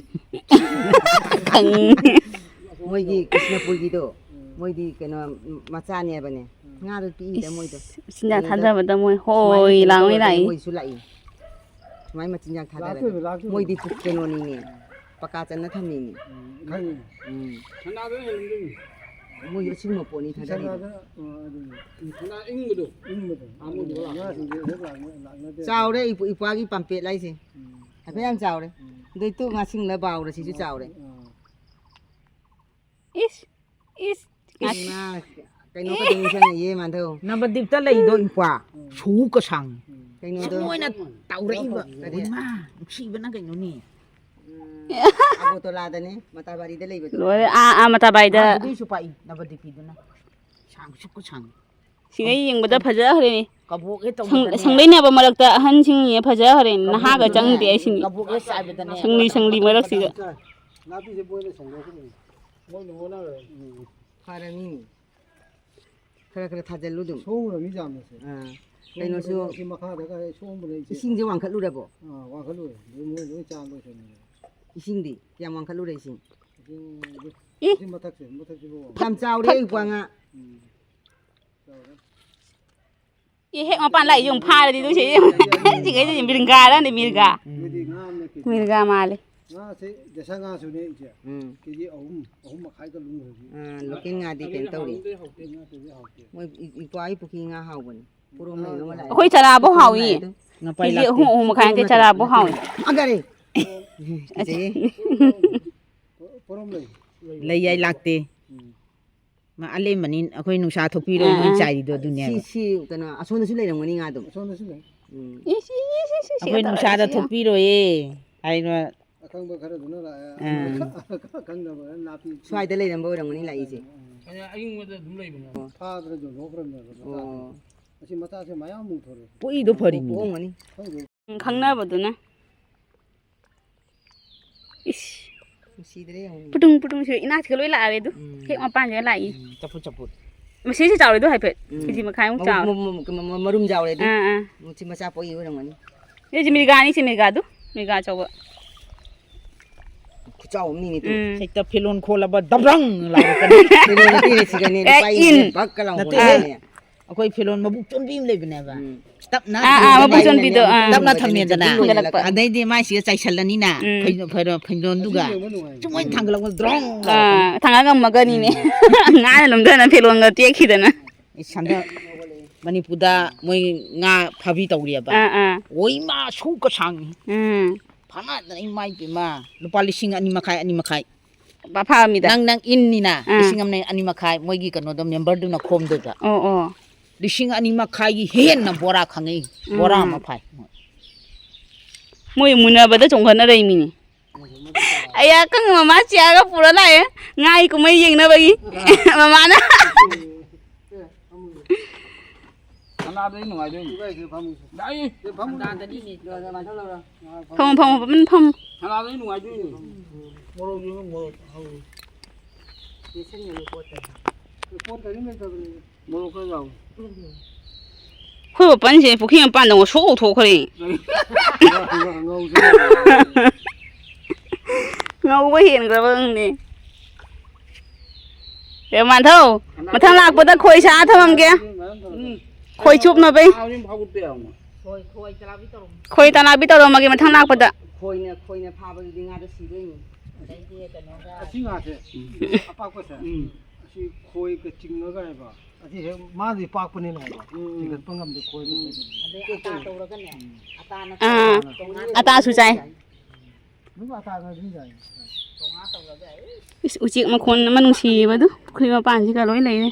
ꯃꯣꯏꯒꯤ ꯀ꯭ꯔꯤꯁꯅꯄꯨꯔꯒꯤꯗꯣ, ꯎꯝ꯫ ꯃꯣꯏꯗꯤ ꯀꯩꯅꯣ, ꯃꯆꯥꯅꯦꯕꯅꯦ꯫ ꯎꯝ꯫ ꯉꯥꯗꯣ ꯄꯤꯛꯏꯗ ꯃꯣꯏꯗꯣ꯫ ꯏꯁ, ꯃꯆꯤꯟꯖꯥꯛ ꯀꯩꯅꯣꯗ ꯊꯥꯗꯕꯗ ꯃꯣꯏ ꯁꯨꯃꯥꯏꯅ ꯍꯣꯏ ꯀꯩꯅꯣ ꯂꯥꯎꯉꯩ ꯇꯧꯔꯒ ꯂꯥꯛꯏ꯫ ꯃꯣꯏꯁꯨ ꯂꯥꯛꯏ꯫ ꯁꯨꯃꯥꯏꯅ ꯃꯆꯤꯟꯖꯥꯛ ꯊꯥꯗꯔꯒ꯫ ꯂꯥꯛꯇꯣꯏꯅꯤ, ꯂꯥꯛꯇꯣꯏꯅꯤ꯫ ꯃꯣꯏꯗꯤ ꯄꯨꯛ ꯀꯩꯅꯣꯅꯤꯅꯦ꯫ ꯄꯀꯥ ꯆꯟꯅ ꯊꯝꯃꯤꯅꯦ꯫ ꯎꯝ, ꯈꯪꯉꯤ꯫ ꯎꯝ꯫ ꯁꯅꯥꯗꯨꯅ ꯍꯦꯜꯂꯝꯗꯣꯏꯅꯤ꯫ ꯃꯣꯏꯁꯨ ꯑꯁꯤꯒꯨꯝꯕ ꯄꯣꯠꯅꯤ ꯊꯥꯗꯔꯤꯗꯣ꯫ ꯁꯅꯥꯗꯨꯅ, ꯑ, ꯑꯗꯨꯅꯤ꯫ ꯎꯝ, ꯁꯅꯥ ꯏꯪꯕꯗꯣ꯫ ꯏꯪꯕꯗꯣ꯫ ꯑꯥ, ꯃꯣꯏꯗꯤ ꯂꯥꯛꯑꯣꯏ꯫ ꯉꯥꯁꯤꯡꯁꯦ ꯍꯦꯛ ꯂꯥꯛꯅ-, ꯂꯥꯛꯅꯗꯦ꯫ ꯆꯥꯎꯔꯦ ꯏꯄꯨ-, ꯏꯄ꯭ꯋꯥꯒꯤ ꯄꯥꯝꯄꯦꯠ ꯍꯥꯏꯁꯦ꯫ ꯎꯝ꯫ ꯍꯥꯏꯐꯦꯠ ꯌꯥꯝ ꯆꯥꯎꯔꯦ꯫ ꯎꯝ꯫ ꯑꯗꯩ ꯇꯨ ꯉꯥꯁꯤꯡꯂ ꯕꯥꯎꯔ ꯁꯤꯁꯨ ꯆꯥꯎꯔꯦ꯫ ꯑꯥ꯫ ꯏꯁ, ꯏꯁ, ꯏꯁ꯫ ꯏꯃꯥ, ꯀꯩꯅꯣ ꯀꯩꯅꯣ ꯅꯤꯡꯁꯤꯡꯉꯛꯏꯌꯦ, ꯃꯥꯙꯧ꯫ ꯅꯕꯗꯤꯞꯇ ꯂꯩꯗꯣ ꯏꯄ꯭ꯋꯥ, ꯎꯝ꯫ ꯁꯨ ꯀꯁꯥꯡ꯫ ꯎꯝ꯫ ꯀꯩꯅꯣꯗꯣ꯫ ꯃꯣꯏꯅ ꯇꯧꯔꯛꯏꯕ꯫ ꯀꯔꯤ? ꯏꯃꯥ, ꯅꯨꯡꯁꯤꯕꯅ ꯀꯩꯅꯣꯅꯦ꯫ ꯎꯝ꯫ ꯑꯒꯣꯇꯣꯂꯥꯗꯅꯦ, ꯃꯇꯥꯕꯥꯔꯤꯗ ꯂꯩꯕꯗꯣ꯫ ꯂꯣꯏꯔꯦ꯫ ꯑꯥ, ꯑꯥ, ꯃꯇꯥꯕꯥꯔꯤꯗ꯫ ꯑꯗꯨꯗꯩꯁꯨ ꯄꯥꯛꯏ, ꯅꯕꯗꯤꯄꯤꯗꯨꯅ꯫ ꯁꯥꯡꯁꯨ ꯁꯥꯡꯉꯤ꯫ ꯁꯤꯒ ꯌꯦꯡꯕꯗ ꯐꯖꯈ꯭ꯔꯦꯅꯦ꯫ ꯀꯕꯣꯛ ꯍꯦꯛ ꯁꯪ-, ꯇꯧꯕꯗꯅꯦ꯫ ꯁꯪꯂꯩꯅꯕ ꯃꯔꯛꯇ ꯑꯍꯟꯁꯤꯡ ꯐꯖꯈ꯭ꯔꯦꯅꯦ, ꯅꯍꯥꯒ ꯆꯪꯗꯦ ꯑꯩꯁꯤꯅꯤ꯫ ꯀꯕꯣꯛ ꯍꯦꯛ ꯆꯥꯏꯕꯗꯅꯦ꯫ ꯁꯪꯂꯤ, ꯁꯪꯂꯤ ꯃꯔꯛꯁꯤꯗ꯫ ꯅꯥꯄꯤꯁꯦ ꯃꯣꯏꯅ ꯁꯦꯡꯗꯣꯛꯈꯤꯕꯅꯤ꯫ ꯃꯣꯏꯅ ꯍꯣꯠꯅꯈ꯭ꯔꯦ꯫ ꯎꯝ꯫ ꯐꯔꯅꯤ꯫ ꯈꯔ ꯈꯔ ꯊꯥꯖꯤꯜꯂꯨ ꯑꯗꯨꯝ꯫ ꯁꯣꯡꯉꯨꯔꯃꯤ ꯌꯥꯝꯅꯁꯦ꯫ ꯑꯥ꯫ ꯁꯣꯡꯕꯗ ꯀꯩꯅꯣꯁꯨ ꯁꯤ ꯃꯈꯥꯗꯒ ꯁꯣꯡꯕꯗ ꯑꯩꯁꯦ꯫ ꯏꯁꯤꯡꯁꯦ ꯋꯥꯡꯈꯠꯂꯨꯔꯕꯣ? ꯑꯥ, ꯋꯥꯡꯈꯠꯂꯨꯔꯦ꯫ ꯑꯗꯨ ꯃꯣꯏ ꯂꯣꯏ ꯆꯥ ꯂꯣꯏꯁꯟꯈ꯭ꯔꯦ꯫ ꯏꯁꯤꯡꯗꯤ ꯀꯌꯥꯝ ꯋꯥꯡꯈꯠꯂꯨꯔꯦ ꯏꯁꯤꯡ? ꯏꯁꯤꯡ ꯏ! ꯁꯤ ꯃꯊꯛꯁꯦ, ꯃꯊꯛꯁꯤꯐꯥꯎ ꯋꯥꯡꯈꯠꯂꯦ꯫ ꯌꯥꯝ ꯆꯥꯎꯔꯦ ꯐꯛ-, ꯑꯩ ꯏꯄ꯭ꯋꯥ ꯉꯥ꯫ ꯎꯝ꯫ ꯆꯥꯎꯔꯦ꯫ ꯑꯦ, ꯍꯦꯛ ꯃꯄꯥꯟ ꯂꯥꯛꯏꯁꯦ ꯑꯃꯨꯛ ꯐꯥꯔꯗꯤ ꯑꯗꯨꯝ ꯁꯤ-, ꯁꯤꯈꯩꯁꯦ ꯃꯤꯔꯒꯥꯔꯅꯦ, ꯃꯤꯔꯒꯥ꯫ ꯎꯝ꯫ ꯃꯤꯔꯒꯥ ꯃꯥꯜꯂꯦ꯫ ꯉꯥꯁꯦ ꯗꯦꯁꯥ ꯉꯥꯁꯨꯅꯦ ꯏꯆꯦ꯫ ꯎꯝ꯫ ꯀꯦꯖꯤ ꯑꯍꯨꯝ, ꯑꯍꯨꯝ ꯃꯈꯥꯏꯒ ꯂꯨꯝꯈ꯭ꯔꯕꯤ꯫ ꯑꯥ, ꯂꯣꯀꯦꯜ ꯉꯥꯗꯤ ꯀꯩꯅꯣ ꯇꯧꯔꯤ꯫ ꯉꯥ ꯀꯦꯖꯤ ꯍꯥꯎꯇꯦ꯫ ꯃꯣꯏ ꯏ-, ꯏꯄ꯭ꯋꯥꯒꯤ ꯄꯨꯈ꯭ꯔꯤ ꯉꯥ ꯍꯥꯎꯕꯅꯤ꯫ ꯄꯣꯔꯣꯝ ꯂꯩꯕ ꯑꯃ ꯂꯥꯛꯑꯦ꯫ ꯑꯩꯈꯣꯏ ꯆꯔꯥꯕꯨ ꯄꯣꯔꯣꯝ ꯍꯥꯎꯏ꯫ ꯂꯥꯛꯑꯦ ꯑꯗꯨ꯫ ꯉꯄꯥꯏ ꯀꯦꯖꯤ ꯂꯥꯛꯇꯦ꯫ ꯑꯍꯨꯝ, ꯑꯍꯨꯝ ꯃꯈꯥꯏ ꯅꯠꯇꯦ, ꯆꯔꯥꯕꯨ ꯍꯥꯎꯏ꯫ ꯑꯒꯔꯦ! ꯀꯤꯖꯩꯌꯦ꯫ ꯄꯣꯔꯣꯝ ꯂꯩ꯫ ꯂꯩ ꯌꯥꯏ ꯂꯥꯛꯇꯦ꯫ ꯎꯝ꯫ ꯃꯥ ꯑꯂꯦꯝꯕꯅꯤ, ꯑꯩꯈꯣꯏ ꯅꯨꯡꯁꯥ ꯊꯣꯛꯄꯤꯔꯣꯏ ꯑꯥ, ꯃꯣꯏ ꯑꯥ꯫ ꯆꯥꯏꯔꯤꯗꯣ ꯑꯗꯨꯅꯦꯕ꯫ ꯁꯤ, ꯁꯤ ꯀꯩꯅꯣ, ꯑꯁꯣꯝꯗꯁꯨ ꯂꯩꯔꯝꯒꯅꯤ ꯉꯥ ꯑꯗꯨꯝ꯫ ꯑꯁꯣꯝꯗꯁꯨ ꯂꯩ꯫ ꯎꯝ꯫ ꯏꯁ, ꯏꯁ, ꯏꯁ, ꯏꯁ, ꯑꯩꯈꯣꯏ ꯁꯤꯒ ꯅꯨꯡꯁꯥꯗ ꯇꯧꯔꯒ ꯁꯤꯒ꯫ ꯊꯣꯛꯄꯤꯔꯣꯏꯌꯦ ꯍꯥꯏꯅ꯫ ꯑꯈꯪꯕ ꯈꯔꯗꯨꯅ ꯂꯥꯛꯑꯦ꯫ ꯑꯥ꯫ ꯑꯈꯪꯗꯕ ꯅꯥꯄꯤ ꯁ꯭ꯋꯥꯏꯗ ꯂꯩꯔꯝꯕ ꯑꯣꯏꯔꯝꯒꯅꯤ ꯂꯥꯛꯏꯁꯦ꯫ ꯎꯝ꯫ ꯑꯩꯅ ꯑꯌꯤꯡꯕꯗ ꯑꯗꯨꯝ ꯂꯩꯕꯅꯦ꯫ ꯑꯣ꯫ ꯐꯥꯗꯅ ꯌꯣꯟꯊꯣꯛꯈ꯭ꯔꯕꯅꯦꯕ ꯃꯆꯥꯁꯤꯡ꯫ ꯑꯣ꯫ ꯑꯁꯤ ꯃꯆꯥꯁꯦ ꯃꯌꯥꯝ ꯑꯃꯨꯛ ꯊꯣꯔꯛꯑꯦ꯫ ꯄꯣꯛꯏꯗꯣ ꯐꯔꯤꯅꯤ꯫ ꯄꯣꯛꯑꯝꯒꯅꯤ꯫ ꯈꯪꯗꯦ꯫ ꯎꯝ, ꯈꯪꯅꯕꯗꯨꯅ꯫ ꯏꯁ꯫ ꯅꯨꯡꯁꯤꯗ꯭ꯔꯦ ꯌꯦꯡꯉꯨꯅꯦ꯫ ꯄꯨꯇꯨꯡ ꯄꯨꯇꯨꯡ ꯁꯤ ꯏꯅꯥꯛꯁꯤꯒ ꯂꯣꯏ ꯂꯥꯛꯑꯔꯦ ꯑꯗꯨ꯫ ꯎꯝ꯫ ꯍꯦꯛ ꯃꯄꯥꯟꯁꯤꯗ ꯂꯥꯛꯏ꯫ ꯎꯝ, ꯆꯐꯨꯠ ꯆꯐꯨꯠ꯫ ꯃꯁꯤꯁꯨ ꯆꯥꯎꯔꯦ ꯑꯗꯨ ꯍꯥꯏꯐꯦꯠ꯫ ꯎꯝ꯫ ꯀꯦꯖꯤ ꯃꯈꯥꯏꯃꯨꯛ ꯃꯕꯨꯛ, ꯆꯥꯎꯔꯦ꯫ ꯃ-, ꯃ-, ꯃ-, ꯃꯔꯨꯝ ꯆꯥꯎꯔꯦ ꯑꯗꯨ꯫ ꯑꯥ, ꯑꯥ꯫ ꯃꯁꯤ ꯃꯆꯥ ꯄꯣꯛꯏ ꯑꯣꯏꯔꯝꯒꯅꯤ꯫ ꯑꯗꯨ ꯁꯤ ꯃꯤꯔꯒꯥꯅꯤ, ꯁꯤ ꯃꯤꯔꯒꯥꯗꯨ꯫ ꯃꯤꯔꯒꯥ ꯑꯆꯧꯕ꯫ ꯈꯨꯆꯥꯎ ꯑꯃꯅꯤꯅꯦ ꯑꯗꯨ꯫ ꯎꯝ꯫ ꯍꯦꯛꯇ ꯐꯤꯂꯣꯟ ꯈꯣꯜꯂꯕ ꯗꯕ꯭ꯔꯪ ꯂꯥꯎꯔꯛꯀꯅꯤ꯫ ꯐꯤꯂꯣꯟ ꯅꯠꯇꯦꯅꯦ ꯁꯤꯗꯅꯦ, ꯑꯦ, ꯂꯨꯄꯥ ꯏꯟ꯫ ꯕꯛꯀ ꯂꯥꯎ ꯅꯠꯇꯦꯍꯦ꯫ ꯍꯣꯜꯂꯛꯀꯅꯤ꯫ ꯑꯩꯈꯣꯏ ꯐꯤꯔꯣꯜ ꯃꯕꯨꯛ ꯆꯣꯟꯕꯤ ꯑꯃ ꯂꯩꯕꯅꯦꯕ꯫ ꯎꯝ꯫ ꯇꯞꯅ ꯑꯥ, ꯑꯥ, ꯊꯝꯃꯦꯗꯅ꯫ ꯃꯕꯨꯛ ꯆꯣꯟꯕꯤꯗꯣ, ꯑꯥ꯫ ꯇꯞꯅ ꯊꯝꯃꯦꯗꯅ꯫ ꯊꯝꯒꯠꯂꯛꯄ꯫ ꯑꯗꯩꯗꯤ ꯃꯥꯏꯁꯤꯒ ꯆꯥꯏꯁꯜꯂꯅꯤꯅ꯫ ꯎꯝ꯫ ꯐꯩ-, ꯐꯩꯔꯣ-, ꯐꯩꯔꯣꯟꯗꯨꯒ꯫ ꯑꯁꯤ ꯌꯦꯡꯕ ꯅꯨꯡꯉꯥꯏ꯫ ꯆꯨꯝꯃꯣꯏ ꯊꯥꯡꯒꯠꯂꯛꯄꯗ ꯗ꯭ꯔꯣꯡ ꯑꯥ, ꯂꯥꯎꯔꯛꯀꯅꯤ꯫ ꯊꯥꯡꯒꯠ ꯉꯝꯃꯒꯅꯤꯅꯦ꯫ ꯎꯝ꯫ ꯉꯥꯅ ꯂꯨꯝꯊꯅ ꯐꯤꯔꯣꯟꯒ ꯇꯦꯛꯈꯤꯗꯅ꯫ ꯏꯁ, ꯍꯟꯗꯛ ꯃꯅꯤꯄꯨꯔꯗ ꯃꯣꯏ ꯉꯥ ꯐꯥꯕꯤ ꯇꯧꯔꯤꯑꯕ꯫ ꯑꯥ, ꯑꯥ꯫ ꯑꯣꯏꯃꯥ, ꯁꯨꯛꯀ ꯁꯥꯡꯉꯤ꯫ ꯎꯝ꯫ ꯐꯥꯅꯗꯅ ꯏꯃꯥ ꯏꯄꯦꯝꯃ꯫ ꯂꯨꯄꯥ ꯂꯤꯁꯤꯡ ꯑꯅꯤ ꯃꯈꯥꯏ, ꯑꯅꯤ ꯃꯈꯥꯏ꯫ ꯐꯥꯕ ꯃꯤꯗ? ꯅꯪ, ꯅꯪ ꯏꯟꯅꯤꯅ, ꯑꯥ꯫ ꯂꯤꯁꯤꯡ ꯑꯃꯅꯦ ꯑꯅꯤ ꯃꯈꯥꯏ, ꯃꯣꯏꯒꯤ ꯀꯩꯅꯣꯗꯣ, ꯃꯦꯝꯕꯔꯗꯨꯅ ꯈꯣꯝꯗꯣꯏꯕ꯫ ꯑꯣ, ꯑꯣ꯫ ꯂꯤꯁꯤꯡ ꯑꯅꯤ ꯃꯈꯥꯏꯒꯤ ꯍꯦꯟꯅ ꯕꯣꯔꯥ ꯈꯪꯉꯛꯏ꯫ ꯕꯣꯔꯥ ꯎꯝ꯫ ꯑꯃ ꯐꯥꯏ꯫ ꯃꯣꯏ ꯃꯨꯟꯅꯕꯗ ꯆꯣꯡꯈꯠꯅꯔꯛꯏ ꯃꯤꯅꯤ꯫ ꯑꯩ ꯑꯀꯪꯕ ꯃꯃꯥ ꯆꯤꯌꯥꯔꯒ ꯄꯨꯔ ꯂꯥꯛꯑꯦ꯫ ꯉꯥꯒꯤ ꯀꯨꯝꯍꯩ ꯌꯦꯡꯅꯕꯒꯤ꯫ ꯃꯃꯥꯅ꯫ ꯁꯅꯥꯗꯩ ꯅꯨꯡꯉꯥꯏꯗꯣꯏꯅꯤ꯫ ꯏꯕꯥꯏꯁꯦ ꯐꯝꯃꯨꯁꯦ꯫ ꯂꯥꯛꯏ꯫ ꯁꯤ ꯐꯝꯃꯨ꯫ ꯐꯝꯃꯣ, ꯐꯝꯃꯣ, ꯐꯝꯃꯣ, ꯐꯝꯃꯣ꯫ ꯁꯅꯥꯗꯩ ꯅꯨꯡꯉꯥꯏꯗꯣꯏꯅꯤ꯫ ꯃꯣꯔꯣꯛ ꯌꯦꯡꯉꯨ, ꯃꯣꯔꯣꯛ ꯍꯧꯔꯤ꯫ ꯌꯦꯠꯁꯟꯒꯅꯨ ꯄꯣꯠꯇ꯫ ꯄꯣꯠ ꯀꯔꯤꯝ ꯂꯩꯇꯕꯅꯦ꯫ ꯃꯣꯔꯣꯛ ꯈꯔ ꯌꯥꯎꯏ꯫ ꯑꯩꯈꯣꯏ ꯃꯄꯟꯁꯦ ꯄꯨꯈ꯭ꯔꯤ ꯃꯄꯥꯟꯗ ꯉꯧꯁꯣꯛ ꯊꯣꯛꯈ꯭ꯔꯦ꯫ ꯉꯧꯁꯣꯛ꯫ ꯉꯧꯕ ꯍꯦꯟꯈ꯭ꯔꯕ ꯈꯪꯗꯦ꯫ ꯑꯦ, ꯃꯥꯙꯧ, ꯃꯊꯪ ꯂꯥꯛꯄꯗ ꯈꯣꯏ ꯁꯥ ꯊꯝꯃꯝꯒꯦ꯫ ꯎꯝ꯫ ꯈꯣꯏ ꯆꯨꯞꯅꯕꯩ꯫ ꯈꯣꯏ, ꯈꯣꯏ ꯇꯂꯥꯕꯤ ꯇꯧꯔꯝꯃꯣ꯫ ꯈꯣꯏ ꯇꯂꯥꯕꯤ ꯇꯧꯔꯝꯃꯒꯦ ꯃꯊꯪ ꯂꯥꯛꯄꯗ꯫ ꯈꯣꯏꯅ, ꯈꯣꯏꯅ ꯐꯥꯕꯗꯨꯗꯤ ꯉꯥꯗ ꯁꯤꯗꯣꯏꯅꯤ꯫ ꯑꯗꯩꯗꯤ ꯀꯩꯅꯣꯒ꯫ ꯑꯁꯤ ꯉꯥꯁꯦ, ꯎꯝ꯫ ꯑꯄꯥꯛꯄꯁꯦ, ꯎꯝ꯫ ꯑꯁꯤ ꯈꯣꯏꯒ ꯆꯤꯡꯉꯒ ꯍꯥꯏꯕ꯫ ꯑꯁꯤ ꯍꯦꯛ ꯃꯥꯗꯤ ꯄꯥꯛꯄꯅꯤꯅ ꯍꯥꯏꯕ꯫ ꯎꯝ, ꯎꯝ꯫ ꯆꯤꯡꯈꯠꯄ ꯉꯝꯗꯦ ꯈꯣꯏꯗꯤ꯫ ꯎꯝ꯫ ꯑꯗꯩ ꯑꯇꯥ ꯇꯧꯔꯒꯅꯦ, ꯑꯇꯥꯅ ꯑꯥ꯫ ꯇꯧꯔꯒ ꯑꯇꯥꯁꯨ ꯆꯥꯏ꯫ ꯑꯗꯨꯝ ꯑꯇꯥꯅ ꯑꯗꯨꯝ ꯌꯥꯏ꯫ ꯏꯁ, ꯎꯆꯦꯛ ꯃꯈꯣꯟ ꯑꯃ ꯅꯨꯡꯁꯤꯌꯦꯕ ꯑꯗꯨ꯫ ꯄꯨꯈ꯭ꯔꯤ ꯃꯄꯥꯟꯁꯤꯒ ꯂꯣꯏ ꯂꯩꯔꯦ꯫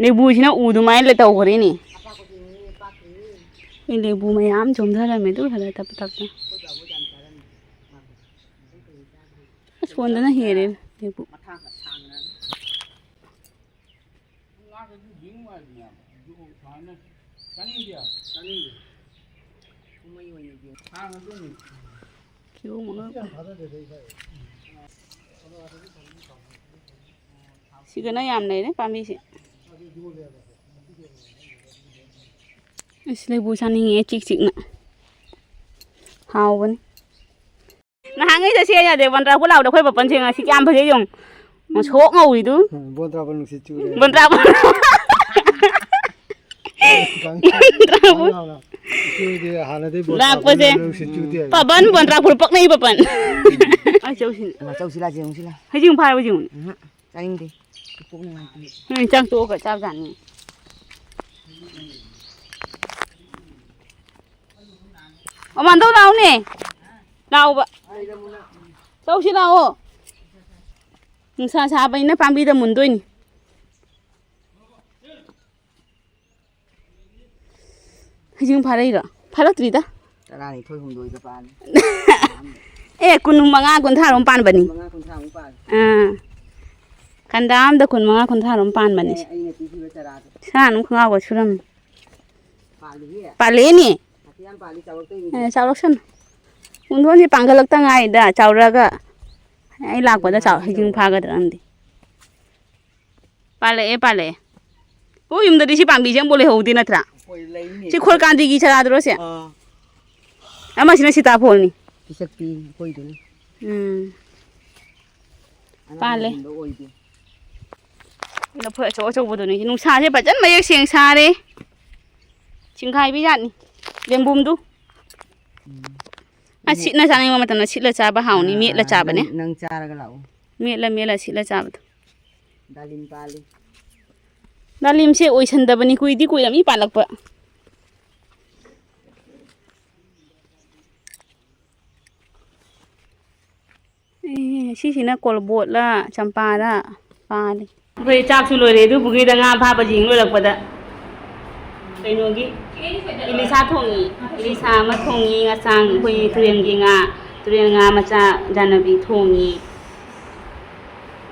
ꯂꯦꯕꯨꯁꯤꯅ ꯎ ꯑꯗꯨꯃꯥꯏꯅ ꯇꯧꯈ꯭ꯔꯦꯅꯦ꯫ ꯑꯩ ꯂꯦꯕꯨ ꯃꯌꯥꯝ ꯆꯣꯝꯊꯔꯝꯃꯦ ꯑꯗꯨ ꯈꯔ ꯇꯞ ꯇꯞꯅ꯫ ꯑꯁꯣꯝꯗꯅ ꯍꯦꯜꯂꯦ ꯂꯦꯕꯨ꯫ ꯉꯥꯗꯨꯗꯤ ꯌꯦꯡ ꯅꯨꯡꯉꯥꯏꯕꯅꯦ꯫ ꯌꯣꯛ ꯁꯨꯃꯥꯏꯅ ꯆꯥꯅꯤꯡꯗꯦ꯫ ꯆꯥꯅꯤꯡꯗꯦ꯫ ꯀꯨꯝꯍꯩ ꯑꯣꯏꯅ ꯌꯦꯡ-꯫ ꯍꯥꯟꯅ ꯑꯗꯨꯝ ꯀꯤꯍꯣꯝ ꯑꯃ꯫ ꯌꯥꯝ ꯊꯥꯗꯗꯦꯗ ꯏꯕꯥꯏ꯫ ꯁꯤꯗꯅ ꯌꯥꯝ ꯂꯩꯔꯦ ꯄꯥꯝꯕꯤꯁꯦ꯫ ꯑꯁ, ꯂꯩꯕꯨ ꯆꯥꯅꯤꯡꯉꯦ ꯆꯤꯛ ꯆꯤꯛꯅ꯫ ꯍꯥꯎꯕꯅꯤ꯫ ꯅꯍꯥꯟꯉꯩ ꯆꯠꯁꯦ ꯌꯥꯗꯦ, ꯕꯣꯟ ꯇꯔꯥꯛꯄ ꯂꯥꯎꯕꯗ ꯑꯩꯈꯣꯏ ꯄꯥꯄꯟꯁꯦ ꯉꯁꯤ ꯀꯌꯥꯝ ꯐꯖꯩ ꯌꯦꯡꯉꯨ꯫ ꯉꯧꯁꯣꯛ ꯉꯧꯔꯤꯗꯨ꯫ ꯎꯝ, ꯕꯣꯟ ꯇꯔꯥꯛꯄ ꯅꯨꯡꯁꯤꯠ ꯆꯨꯔꯦ꯫ ꯕꯣꯟ ꯇꯔꯥꯛꯄ꯫ ꯈꯪ-, ꯕꯣꯟ ꯇꯔꯥꯛꯄ꯫ ꯈꯪ ꯂꯥꯎꯅ꯫ ꯏꯆꯦꯗꯤ ꯍꯥꯟꯅꯗꯩ ꯕꯣꯟ ꯂꯥꯛꯄꯁꯦ꯫ ꯇꯔꯥꯛꯄꯅ ꯅꯨꯡꯁꯤꯠ ꯆꯨꯗꯦ ꯍꯥꯏ꯫ ꯄꯥꯄꯟ ꯕꯣꯟ ꯇꯔꯥꯛꯄꯗ ꯄꯛꯅꯩ ꯄꯥꯄꯟ꯫ ꯑꯩ ꯆꯧꯁꯤꯅꯦ꯫ ꯏꯃꯥ, ꯆꯧꯁꯤ ꯂꯥꯛꯑꯁꯦ, ꯌꯦꯡꯉꯨꯁꯤ ꯂꯥꯛꯑꯣ꯫ ꯍꯩꯖꯤꯡ ꯐꯥꯔꯕ ꯌꯦꯡꯉꯨꯅꯦ꯫ ꯎꯝꯍꯨꯝ, ꯆꯥꯅꯤꯡꯗꯦ꯫ ꯄꯨꯛ ꯅꯨꯡꯉꯥꯏꯇꯦ꯫ ꯎꯝ, ꯆꯥꯛ ꯇꯣꯛꯑꯒ ꯆꯥꯕꯖꯥꯠꯅꯤ꯫ ꯑꯣ, ꯃꯥꯟꯗꯧ ꯂꯥꯛꯎꯅꯦ꯫ ꯂꯥꯛꯑꯣꯕ꯫ ꯆꯧꯁꯤ ꯂꯥꯛꯑꯣ꯫ ꯅꯨꯡꯁꯥ ꯁꯥꯕꯅꯤꯅ ꯄꯥꯝꯕꯤꯗ ꯃꯨꯟꯗꯣꯏꯅꯤ꯫ ꯍꯩꯖꯤꯡ ꯐꯥꯔꯛꯏꯔꯣ? ꯐꯥꯔꯛꯇ꯭ꯔꯤꯗ꯫ ꯇꯔꯥꯅꯤꯊꯣꯏ ꯍꯨꯝꯗꯣꯏꯗ ꯄꯥꯜꯂꯤ꯫ ꯑꯦ, ꯀꯨꯟ ꯃꯉꯥ, ꯀꯨꯟꯊ꯭ꯔꯥ ꯔꯣꯝ ꯄꯥꯟꯕꯅꯤ꯫ ꯃꯉꯥ, ꯀꯨꯟꯊ꯭ꯔꯥꯃꯨꯛ ꯄꯥꯜꯂꯦ꯫ ꯑꯥ꯫ ꯀꯟꯗꯥ ꯑꯝꯗ ꯀꯨꯟ ꯃꯉꯥ, ꯀꯨꯟꯊ꯭ꯔꯥ ꯔꯣꯝ ꯄꯥꯟꯕꯅꯦ꯫ ꯑꯦ, ꯑꯩꯅ ꯄꯤꯈꯤꯕ ꯆꯔꯥꯗꯣ꯫ ꯁꯥ ꯑꯗꯨꯝ ꯈꯣꯡꯒ꯭ꯔꯥꯎꯒ ꯁꯨꯔꯝꯃꯤ꯫ ꯄꯥꯜꯂꯤꯍꯦ꯫ ꯄꯥꯜꯂꯛꯑꯦꯅꯦ꯫ ꯃꯁꯤ ꯌꯥꯝ ꯄꯥꯜꯂꯤ, ꯆꯥꯎꯔꯛꯇꯣꯏꯅꯤ꯫ ꯑꯦ, ꯆꯥꯎꯔꯛꯁꯅꯨ꯫ ꯄꯨꯡꯗꯣꯟꯁꯦ ꯄꯥꯟꯈꯠꯂꯛꯇ ꯉꯥꯏꯗ ꯆꯥꯎꯔꯛꯑꯒ ꯑꯩ ꯂꯥꯛꯄꯗ ꯆꯥꯎ-, ꯍꯩꯖꯤꯡ ꯐꯥꯒꯗ꯭ꯔꯥ ꯈꯪꯗꯦ꯫ ꯄꯥꯜꯂꯛꯑꯦ, ꯄꯥꯜꯂꯛꯑꯦ꯫ ꯑꯩꯈꯣꯏ ꯌꯨꯝꯗꯗꯤ ꯁꯤ ꯄꯥꯝꯕꯤꯁꯦ ꯑꯃꯐꯥꯎ ꯂꯩꯍꯧꯗꯦ ꯅꯠꯇ꯭ꯔꯥ? ꯑꯩꯈꯣꯏ ꯂꯩꯅꯦ꯫ ꯁꯤ ꯈꯣꯔꯀꯥꯟꯗꯤꯒꯤ ꯆꯔꯥꯗꯨꯔꯣ ꯁꯦ? ꯑꯥ꯫ ꯑꯃꯁꯤꯅ ꯁꯤꯇꯥꯐꯣꯜꯅꯤ꯫ ꯄꯤꯁꯛꯄꯤ ꯑꯩꯈꯣꯏꯗꯨꯅꯤ꯫ ꯎꯝ꯫ ꯄꯥꯜꯂꯦ꯫ ꯑꯉꯥꯡꯁꯤꯡꯗꯣ ꯑꯣꯏꯗꯦ꯫ ꯂꯐꯣꯏ ꯑꯆꯧ ꯑꯆꯧꯕꯗꯨꯅꯤ꯫ ꯅꯨꯡꯁꯥꯁꯦ ꯐꯖꯅ ꯃꯌꯦꯛ ꯁꯦꯡ ꯁꯥꯔꯦ꯫ ꯆꯤꯡꯈꯥꯏꯕꯤ ꯖꯥꯠꯅꯤ꯫ ꯂꯦꯝꯕꯨꯝꯗꯨ꯫ ꯎꯝ꯫ ꯑ, ꯁꯤꯠꯅ ꯆꯥꯅꯤꯡꯕ ꯃꯇꯝꯗ ꯁꯤꯠꯂ ꯆꯥꯕ ꯍꯥꯎꯅꯤ, ꯑꯥ, ꯃꯦꯠꯂ ꯑꯥ, ꯆꯥꯕꯅꯦ꯫ ꯅꯪ, ꯅꯪ ꯆꯥꯔꯒ ꯂꯥꯛꯑꯣ꯫ ꯃꯦꯠꯂ, ꯃꯦꯠꯂ ꯁꯤꯠꯂ ꯆꯥꯕꯗꯣ꯫ ꯗꯥꯂꯤꯝ ꯄꯥꯜꯂꯤ꯫ ꯗꯥꯂꯤꯝꯁꯦ ꯑꯣꯏꯁꯟꯗꯕꯅꯤ, ꯀꯨꯏꯗꯤ ꯀꯨꯏꯔꯝꯃꯤ ꯄꯥꯜꯂꯛꯄ꯫ ꯑꯦ, ꯁꯤꯁꯤꯅ ꯀꯣꯜꯕꯣꯠꯂ ꯆꯝꯄ꯭ꯔꯥꯔ ꯄꯥꯜꯂꯤ꯫ ꯑꯩꯈꯣꯏ ꯆꯥꯛꯁꯨ ꯂꯣꯏꯔꯦ, ꯑꯗꯨ ꯄꯨꯈ꯭ꯔꯤꯗ ꯉꯥ ꯐꯥꯕ ꯌꯦꯡ ꯂꯣꯏꯔꯛꯄꯗ ꯀꯩꯅꯣꯒꯤ ꯏꯂꯤꯁꯥ ꯊꯣꯡꯉꯤ, ꯏꯂꯤꯁꯥ ꯑꯃ ꯊꯣꯡꯉꯤ, ꯉꯁꯥꯡ ꯑꯩꯈꯣꯏ ꯇꯨꯔꯦꯟꯒꯤ ꯉꯥ, ꯇꯨꯔꯦꯟ ꯉꯥ ꯃꯆꯥ ꯖꯥꯅꯕꯤ ꯊꯣꯡꯉꯤ꯫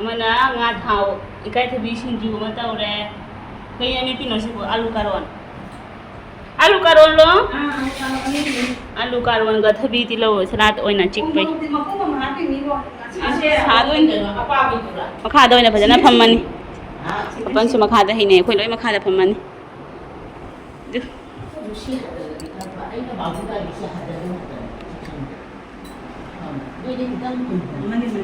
ꯑꯃꯅ ꯉꯥ ꯊꯥꯎ, ꯏꯀꯥꯏꯊꯕꯤ ꯁꯤꯡꯖꯨ ꯑꯃ ꯇꯧꯔꯦ꯫ ꯀꯩ ꯑꯃꯦꯠꯄꯤꯅꯣ ꯁꯤꯕꯨ? ꯑꯥꯂꯨ ꯀꯥꯔꯣꯟ꯫ ꯑꯥꯂꯨ ꯀꯥꯔꯣꯟꯂꯣ? ꯑꯥ, ꯑꯥꯂꯨ ꯀꯥꯔꯣꯟ꯫ ꯑꯥꯂꯨ ꯀꯥꯔꯣꯟꯒ ꯊꯕꯤꯗꯤ ꯂꯧꯔꯣꯏ, ꯁꯂꯥꯗ ꯑꯣꯏꯅ ꯆꯤꯛꯄꯩ꯫ ꯃꯀꯨ, ꯃꯀꯨ ꯑꯃ ꯍꯥꯞꯄꯤꯅꯤꯀꯣ꯫ ꯁꯥꯗꯣꯏꯅꯤ꯫ ꯀꯩꯅꯣ ꯑꯄꯥꯕꯤꯗꯨꯔꯥ? ꯃꯈꯥꯗ ꯑꯣꯏꯅ ꯐꯖꯅ ꯐꯝꯃꯅꯤ꯫ ꯑꯥ, ꯁꯤ ꯑꯄꯟꯁꯨ ꯃꯈꯥꯗ ꯍꯩꯅꯩ, ꯑꯩꯈꯣꯏ ꯂꯣꯏ ꯃꯈꯥꯗ ꯐꯝꯃꯅꯤ꯫ ꯑꯗꯨ꯫ ꯂꯨꯁꯤ ꯍꯥꯏꯕꯗꯗꯤ ꯈꯪꯕ, ꯑꯩꯅ ꯕꯥꯕꯨꯗ ꯂꯨꯁꯤ ꯍꯥꯏꯕꯗꯨ ꯈꯛꯇꯅꯤ꯫ ꯅꯣꯏꯗꯤ ꯈꯤꯇꯪ ꯃꯅꯤ, ꯃꯅꯤ꯫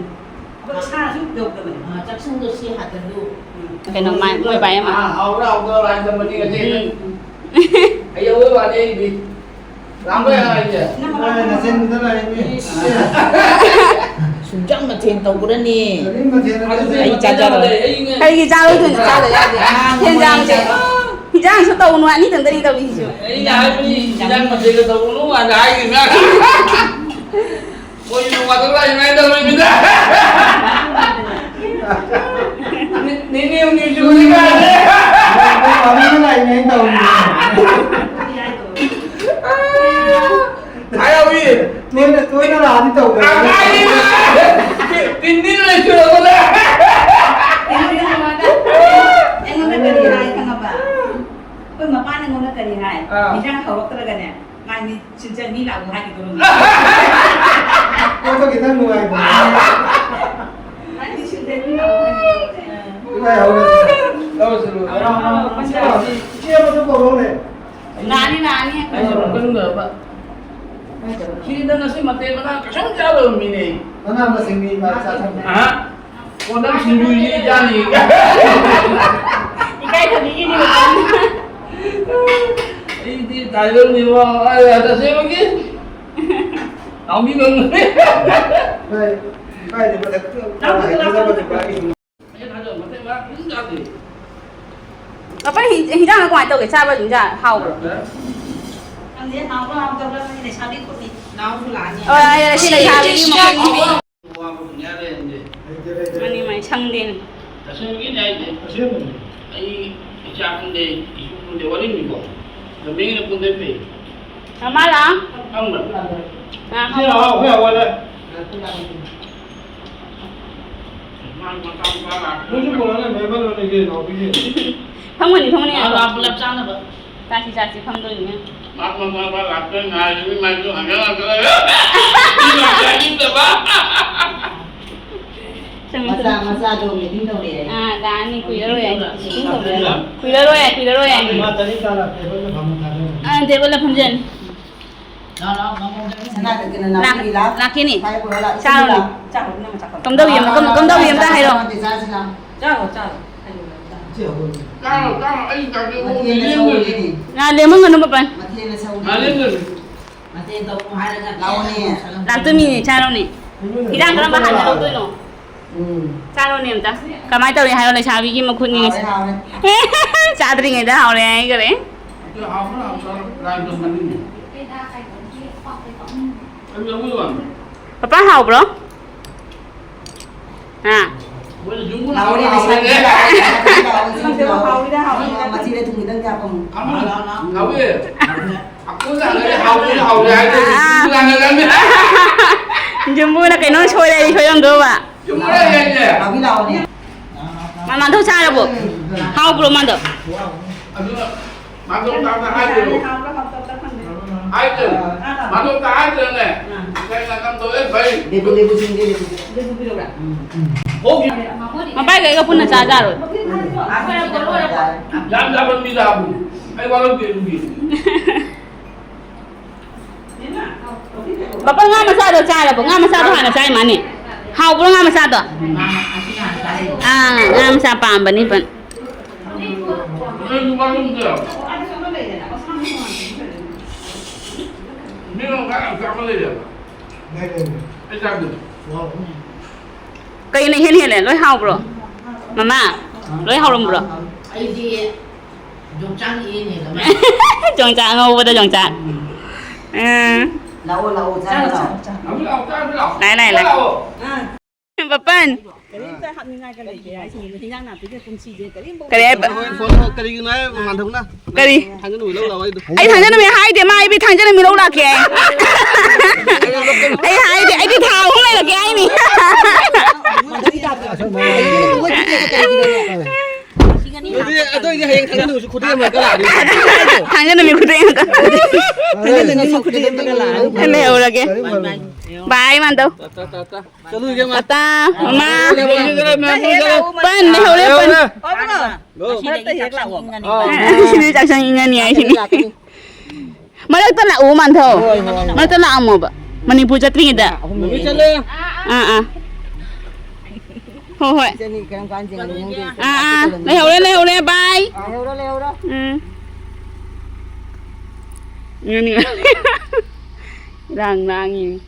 ꯑꯗꯣ ꯏꯁꯥꯅꯁꯨ ꯌꯧꯗꯕꯅꯤ꯫ ꯑꯥ, ꯆꯥꯛꯁꯪꯗꯣ ꯁꯤ ꯍꯥꯟꯅꯗꯨ꯫ ꯀꯩꯅꯣ, ꯃꯥꯏ, ꯃꯣꯏ ꯕꯥꯏ ꯑꯃ꯫ ꯑꯥ, ꯍꯥꯎꯔ ꯍꯥꯎꯗꯕ ꯂꯥꯛꯑꯦ ꯇꯝꯕꯅꯤ ꯉꯁꯤ꯫ ꯎꯝ꯫ ꯑꯩ ꯑꯋꯣꯏ ꯋꯥꯅꯤ ꯑꯩꯗꯤ꯫ ꯂꯥꯛꯄ ꯌꯥꯏ ꯍꯥꯏꯁꯦ꯫ ꯅꯪ ꯅꯆꯤꯟꯗꯨꯗ ꯂꯥꯛꯏꯅꯤ꯫ ꯁꯨꯡꯖꯥꯡ ꯃꯊꯦꯜ ꯇꯧꯈ꯭ꯔꯅꯤ꯫ ꯀꯔꯤ ꯃꯊꯦꯜ ꯑꯗꯨꯗꯤ ꯑꯩ ꯆꯥꯖꯔꯣꯏ꯫ ꯑꯩ ꯉ- ꯀꯔꯤꯒꯤ ꯆꯥꯔꯣꯏꯗꯣꯏꯅꯣ? ꯆꯥꯗ ꯌꯥꯗꯦ꯫ ꯑꯉꯥꯡ ꯍꯦꯟꯖꯥꯡꯁꯦ꯫ ꯑꯃꯅꯤꯅ ꯍꯤꯟꯖꯥꯡꯁꯨ ꯇꯧꯅꯨ, ꯑꯅꯤꯇꯪꯗꯅꯤ ꯇꯧꯔꯤꯁꯤꯁꯨ꯫ ꯑꯩꯅ ꯍꯥꯏꯕꯅꯤ, ꯏꯟꯖꯥꯡ ꯃꯊꯦꯜꯒ ꯇꯧꯔꯨꯅꯨ ꯍꯥꯟꯅ ꯍꯥꯏꯈꯤꯕꯅꯤ꯫ ꯃꯣꯏꯁꯨ ꯅꯣꯡ ꯐꯥꯗꯣꯛ ꯂꯥꯛꯏ ꯁꯨꯃꯥꯏꯅ ꯇꯧꯔꯣꯏ ꯃꯤꯗ꯫ ꯅꯤ-, ꯅꯤꯅꯤ ꯍꯨꯝꯅꯤ ꯁꯨꯔꯦ ꯀꯥꯏꯅ꯫ ꯃꯃꯤꯡ ꯂꯥꯛꯏꯅꯦ ꯇꯧꯔꯤꯁꯦ꯫ ꯍꯥꯏꯍꯧꯏ꯫ ꯇꯣꯏꯅ, ꯇꯣꯏꯅ ꯂꯥꯛꯑꯗꯤ ꯇꯧꯗꯕꯅꯦ꯫ ꯀꯗꯥꯏꯗꯩꯅꯣ? ꯇꯤꯟ ꯇꯤꯟ ꯂꯩꯇ꯭ꯔꯕꯅꯦ꯫ ꯑꯩꯉꯣꯟꯗ ꯍꯪꯉꯛꯑꯣꯗ꯫ ꯑꯩꯉꯣꯟꯗ ꯀꯔꯤ ꯍꯥꯏ ꯈꯪꯉꯕ? ꯑꯩꯈꯣꯏ ꯃꯄꯥꯅ ꯑꯩꯉꯣꯟꯗ ꯀꯔꯤ ꯍꯥꯏ? ꯑꯥ꯫ ꯏꯟꯖꯥꯡ ꯍꯧꯔꯛꯇ꯭ꯔꯒꯅꯦ, ꯃꯥ ꯃꯤ ꯁꯤꯟꯖ ꯃꯤ ꯂꯥꯛꯑꯣ ꯍꯥꯏꯒꯤꯗꯣꯔꯕꯅꯦ꯫ ꯄꯣꯠꯇꯣ ꯈꯤꯇꯪ ꯅꯨꯡꯉꯥꯏꯕꯅꯦ꯫ ꯃꯥ ꯃꯤ ꯁꯤꯟꯖ ꯃꯤ ꯂꯥꯛꯑꯣ ꯍꯥꯏꯒꯤꯗꯣꯔꯕꯅꯦ꯫ ꯏꯃꯥꯏ ꯍꯧꯔꯦ꯫ ꯂꯧꯔꯁꯤ, ꯂꯧꯔꯁꯤ꯫ ꯏꯆꯦ ꯑꯃꯗꯣ ꯀꯧꯔꯛꯎꯅꯦ꯫ ꯂꯥꯛꯑꯅꯤ, ꯂꯥꯛꯑꯅꯤ꯫ ꯑꯩꯁꯨ ꯀꯟꯗꯕ꯫ ꯁꯤꯗ ꯉꯁꯤ ꯃꯊꯦꯜ ꯃꯅꯥ ꯀꯩꯁꯨꯝ ꯆꯥꯗꯕ ꯃꯤꯅꯦ꯫ ꯃꯅꯥ ꯃꯁꯤꯡꯗꯤ ꯃꯥ ꯆꯥ ꯊꯛ- ꯑꯍ꯫ ꯀꯣꯟꯅ ꯁꯤꯡꯖꯨꯁꯤ ꯆꯥꯅꯤ꯫ ꯏꯀꯥꯏ ꯊꯕꯤꯒꯤꯅꯤ ꯃꯇꯝ꯫ ꯑꯩꯗꯤ ꯇꯥꯏꯕꯪꯅꯤꯕꯣ꯫ ꯑꯩ ꯇꯁꯦꯡꯃꯒꯤ ꯇꯥꯎꯕꯤ ꯉꯝꯒꯅꯤ꯫ ꯍꯣꯏ, ꯏꯀꯥꯏꯗꯤ ꯃꯊꯛꯇ ꯅꯪ ꯈꯨꯠꯇ ꯂꯥꯛꯄ ꯅꯠꯇ꯭ꯔꯣ? ꯃꯄꯥ ꯍꯤ-, ꯍꯤꯟꯖꯥꯡꯗꯣ ꯀꯃꯥꯏꯅ ꯇꯧꯒꯦ? ꯆꯥꯕ ꯍꯤꯟꯖꯥꯡ ꯍꯥꯎꯕ꯭ꯔꯣ? ꯈꯪꯗꯦ, ꯍꯥꯎꯕ꯭ꯔꯥ ꯍꯥꯎꯇꯕ꯭ꯔꯥ ꯈꯪꯗꯦ, ꯂꯩꯁꯥꯕꯤ ꯈꯨꯠꯅꯤ꯫ ꯅꯥꯎꯁꯨ ꯂꯥꯛꯑꯅꯤ꯫ ꯑꯣ, ꯑꯩ ꯁꯤ ꯂꯩꯁꯥꯕꯤꯒꯤ ꯃꯈꯨꯠꯅꯤ꯫ ꯋꯥꯕ ꯗꯨꯅꯤꯌꯥ ꯂꯩꯔꯝꯗꯦ꯫ ꯃꯥꯅꯤ, ꯃꯥꯅꯤ, ꯁꯪꯗꯦꯅꯦ꯫ ꯇꯁꯦꯡꯕꯒꯤꯅꯦ ꯍꯥꯏꯁꯦ꯫ ꯑꯁꯦꯡꯕꯅꯤ꯫ ꯑꯩ ꯏꯆꯥ ꯈꯪꯗꯦ, ꯏꯁꯨ ꯈꯪꯗꯦ, ꯋꯥꯔꯤꯅꯤꯀꯣ꯫ ꯂꯝꯕꯤꯅ ꯄꯨꯟꯗꯩ ꯐꯩ꯫ ꯃꯃꯥ ꯂꯥꯛꯑꯣ꯫ ꯈꯪꯕ꯭ꯔꯥ? ꯑꯥ, ꯁꯤ ꯂꯥꯛꯑꯣ, ꯑꯩꯈꯣꯏ ꯑꯋꯥꯗ꯫ ꯐꯝꯒꯅꯤ, ꯐꯝꯒꯅꯤ꯫ ꯆꯥꯛ ꯄꯨꯂꯞ ꯆꯥꯅꯕ꯫ ꯆꯥꯁꯤ, ꯆꯥꯁꯤ, ꯐꯝꯗꯣꯏꯅꯦ꯫ ꯆꯨꯝꯃꯤ, ꯃꯆꯥ, ꯆꯨꯝꯃꯤ꯫ ꯃꯆꯥꯗꯣ meeting ꯇꯧꯔꯦ ꯍꯥꯏ꯫ ꯑꯥ, ꯂꯥꯛꯑꯅꯤ, ꯀꯨꯏꯔꯔꯣꯏ ꯍꯥꯏ꯫ Meeting ꯇꯧꯔꯦ ꯍꯥꯏ꯫ ꯀꯨꯏꯔꯔꯣꯏ ꯍꯥꯏ, ꯀꯨꯏꯔꯔꯣꯏ ꯍꯥꯏ꯫ ꯃꯥ ꯇꯥꯅꯤꯡ ꯇꯥꯅ ꯇꯦꯕꯜꯗ ꯐꯝꯃ ꯊꯥꯗꯣꯛꯑꯅꯤ꯫ ꯑꯥ, ꯇꯦꯕꯜꯗ ꯐꯝꯖꯅꯤ꯫ ꯂꯥꯛ-, ꯂꯥꯛꯀꯦꯅꯦ꯫ ꯆꯥꯔꯣꯅꯦ꯫ ꯀꯝꯗꯧꯋꯤ ꯑꯝ-, ꯀꯝ-, ꯀꯝꯗꯧꯋꯤ ꯑꯝꯇ ꯍꯥꯏꯔꯣ꯫ ꯆꯥꯔꯣ, ꯆꯥꯔꯣ꯫ ꯉꯥ ꯂꯦꯝꯍꯟꯒꯅꯨ, ꯄꯄꯟ꯫ ꯂꯥꯛꯇꯣꯏꯅꯤꯅꯦ, ꯆꯥꯔꯣꯅꯦ꯫ ꯍꯤꯟꯖꯥꯡ ꯀꯔꯝꯕ ꯍꯥꯟꯅ ꯂꯧꯗꯣꯏꯅꯣ? ꯎꯝ꯫ ꯆꯥꯔꯣꯅꯦ ꯑꯝꯇ꯫ ꯀꯃꯥꯏꯅ ꯇꯧꯔꯤ ꯍꯥꯏꯔꯣ, ꯂꯩꯁꯥꯕꯤꯒꯤ ꯃꯈꯨꯠꯅꯤꯅꯦ꯫ ꯍꯥꯎꯔꯦ, ꯍꯥꯎꯔꯦ꯫ ꯆꯥꯗ꯭ꯔꯤꯉꯩꯗ ꯍꯥꯎꯔꯦ ꯍꯥꯏꯈꯔꯦ꯫ ꯄꯄꯥ, ꯍꯥꯎꯕ꯭ꯔꯣ? ꯍꯥ? ꯍꯥꯎꯔꯦ, ꯂꯩꯁꯥꯕꯤ, ꯂꯥꯛꯑꯣ, ꯂꯥꯛꯑꯣ, ꯂꯥꯛꯑꯣ, ꯂꯥꯛꯑꯣ, ꯂꯥꯛꯑꯣ꯫ ꯃꯆꯤꯗ ꯊꯨꯝ ꯈꯤꯇꯪ ꯍꯥꯞꯄꯝꯃꯣ꯫ ꯍꯥꯎꯋꯦ꯫ ꯑꯩꯈꯣꯏ ꯂꯥꯛꯑꯒꯗꯤ ꯍꯥꯎꯕꯅꯤ, ꯍꯥꯎꯔꯦ ꯍꯥꯏꯗꯣꯏꯅꯤ꯫ ꯑꯥ꯫ ꯂꯥꯛꯑꯒꯗꯤ ꯌꯨꯝꯕꯨꯅ ꯀꯩꯅꯣꯝ ꯁꯣꯏꯔꯗꯤ ꯁꯣꯏꯔꯝꯗꯣꯕ꯫ ꯌꯨꯝꯕꯨꯅ ꯍꯦꯛ ꯍꯦꯛ꯫ ꯃꯥ ꯃꯥꯟꯗꯧ ꯆꯥꯔꯕꯣ? ꯍꯥꯎꯕ꯭ꯔꯣ ꯃꯥꯟꯗꯧ? ꯑꯗꯨꯅ ꯃꯥꯟꯗꯧ ꯇꯥꯕꯗ ꯍꯥꯏꯗ꯭ꯔꯣ? ꯍꯥꯏꯗ꯭ꯔꯣ? ꯃꯥꯟꯗꯧ ꯇꯥ ꯍꯥꯏꯗ꯭ꯔꯣꯅꯦ? ꯀꯩꯅꯣ ꯅꯪ ꯇꯧꯔꯦ ꯐꯩ꯫ ꯂꯦꯕꯨ, ꯂꯦꯕꯨ ꯁꯤꯡꯗꯤ ꯂꯦꯕꯨ꯫ ꯍꯧꯈꯤ꯫ ꯃꯕꯥꯏꯒ ꯑꯩꯒ ꯄꯨꯟꯅ ꯆꯥꯖꯥꯔꯣꯏ꯫ ꯌꯥꯝ ꯌꯥꯝꯕ ꯃꯤ ꯂꯥꯛꯑꯕꯅꯤ꯫ ꯑꯩ ꯋꯥꯔꯧꯗꯦ ꯑꯗꯨꯒꯤ꯫ ꯄꯥꯄꯥ, ꯉꯥ ꯃꯆꯥꯗꯣ ꯆꯥꯔꯕꯣ? ꯉꯥ ꯃꯆꯥꯗꯣ ꯍꯥꯟꯅ ꯆꯥꯏ ꯃꯥꯅꯦ꯫ ꯍꯥꯎꯕ꯭ꯔꯣ ꯉꯥ ꯃꯆꯥꯗꯣ? ꯑꯥ, ꯉꯥ ꯃꯆꯥ ꯄꯥꯝꯕꯅꯤ ꯄꯟ꯫ ꯀꯩꯅ ꯏꯍꯦꯟ ꯍꯦꯜꯂꯦ? ꯂꯣꯏ ꯍꯥꯎꯕ꯭ꯔꯣ? ꯃꯃꯥ, ꯂꯣꯏ ꯍꯥꯎꯔꯝꯕ꯭ꯔꯣ? ꯑꯩꯗꯤ ꯌꯣꯡꯆꯥꯛ ꯌꯦꯟ ꯍꯦꯜꯂꯝꯃꯦ꯫ ꯌꯣꯡꯆꯥꯛ ꯑꯉꯧꯕꯗ ꯌꯣꯡꯆꯥꯛ꯫ ꯎꯝ꯫ ꯂꯥꯛꯑꯣ, ꯂꯥꯛꯑꯣ, ꯆꯥꯔꯣ, ꯂꯥꯛꯑꯣ꯫ ꯂꯥꯛꯑꯦ, ꯂꯥꯛꯑꯦ, ꯂꯥꯛꯑꯦ꯫ ꯑꯥ꯫ ꯕꯄꯟ꯫ ꯀꯔꯤꯝꯇ ꯍꯥꯞꯅꯤꯡꯉꯥꯏꯒ ꯂꯩꯇꯦ ꯍꯥꯏꯁꯤꯅꯤ꯫ ꯍꯤꯟꯖꯥꯡ ꯅꯥꯄꯤꯒ ꯀꯨꯝꯁꯤꯁꯦ ꯀꯔꯤꯝꯐꯥꯎ ꯀꯔꯤ ꯍꯥꯏꯕ? ꯂꯩꯇꯦ꯫ ꯍꯣꯏ, ꯐꯣꯟ ꯇꯧ-, ꯀꯔꯤꯒꯤꯅꯣ ꯍꯥꯏ, ꯃꯥꯟꯊꯧꯅ? ꯀꯔꯤ? ꯊꯥꯡꯖꯤꯟ ꯅꯨꯃꯤꯠ ꯂꯧ ꯂꯥꯛꯑꯣ ꯍꯥꯏꯗꯣ꯫ ꯑꯩ ꯊꯥꯡꯖꯤꯟ ꯅꯨꯃꯤꯠ ꯍꯥꯏꯗꯦ, ꯃꯥ ꯑꯩ ꯊꯥꯡꯖꯤꯟ ꯅꯨꯃꯤꯠ ꯂꯧ ꯂꯥꯛꯀꯦ ꯍꯥꯏ꯫ ꯑꯩ ꯍꯥꯏꯗꯦ, ꯑꯩꯗꯤ ꯊꯥ ꯑꯍꯨꯝ ꯂꯩꯔꯛꯀꯦ ꯍꯥꯏꯅꯤ꯫ ꯑꯗꯨꯗꯤ, ꯑꯗꯨ ꯑꯣꯏꯗꯤ ꯍꯌꯦꯡ ꯊꯥꯡꯖꯤꯟ ꯅꯨꯃꯤꯠꯁꯨ ꯈꯨꯗꯩ ꯑꯃ ꯂꯥꯛꯑꯅꯤ꯫ ꯊꯥꯡꯖꯤꯟ ꯅꯨꯃꯤꯠ ꯈꯨꯗꯩ ꯑꯃ꯫ ꯊꯥꯡꯖꯤꯟ ꯅꯨꯃꯤꯠ ꯈꯨꯗꯩ ꯑꯃ ꯂꯥꯛꯑꯅꯤ꯫ ꯂꯩꯍꯧꯔꯒꯦ꯫ ꯕꯥꯏ, ꯃꯥꯟꯗꯧ꯫ ꯇꯥ, ꯇꯥ, ꯇꯥ, ꯇꯥ꯫ ꯆꯠꯂꯨꯔꯒꯦ, ꯃꯥ꯫ ꯇꯥꯇꯥ, ꯃꯃꯥ꯫ ꯂꯩꯍꯧꯔꯦ, ꯂꯩꯍꯧꯔꯦ, ꯂꯩꯍꯧꯔꯦ꯫ ꯄꯟ, ꯂꯩꯍꯧꯔꯦ, ꯄꯟ꯫ ꯂꯩꯍꯧꯔꯦ꯫ ꯃꯔꯛꯇ ꯍꯦꯛ ꯂꯥꯛꯑꯣ꯫ ꯑꯥ꯫ ꯁꯤꯗꯤ ꯆꯥꯛ ꯆꯪ ꯏꯪꯉꯅꯤ ꯍꯥꯏꯁꯤꯅꯤ꯫ ꯃꯔꯛꯇ ꯂꯥꯛꯑꯣ, ꯃꯥꯟꯊꯧ꯫ ꯍꯣꯏ, ꯍꯣꯏ, ꯍꯣꯏ꯫ ꯃꯔꯛꯇ ꯂꯥꯛꯑꯝꯃꯣꯕ꯫ ꯃꯅꯤꯄꯨꯔ ꯆꯠꯇ꯭ꯔꯤꯉꯩꯗ꯫ ꯃꯃꯤ ꯆꯠꯂꯦ꯫ ꯑꯥ, ꯑꯥ꯫ ꯍꯣꯏ, ꯍꯣꯏ꯫ ꯏꯆꯟꯅꯤ ꯀꯔꯝ ꯀꯥꯟ ꯌꯦꯡꯉꯅꯤ ꯈꯪꯗꯦ꯫ ꯑꯥ, ꯑꯥ꯫ ꯂꯩꯍꯧꯔꯦ, ꯂꯩꯍꯧꯔꯦ꯫ ꯕꯥꯏ꯫ ꯂꯩꯍꯧꯔꯣ, ꯂꯩꯍꯧꯔꯣ꯫ ꯎꯝ꯫ ꯏꯔꯥꯡ ꯂꯥꯡꯉꯤ꯫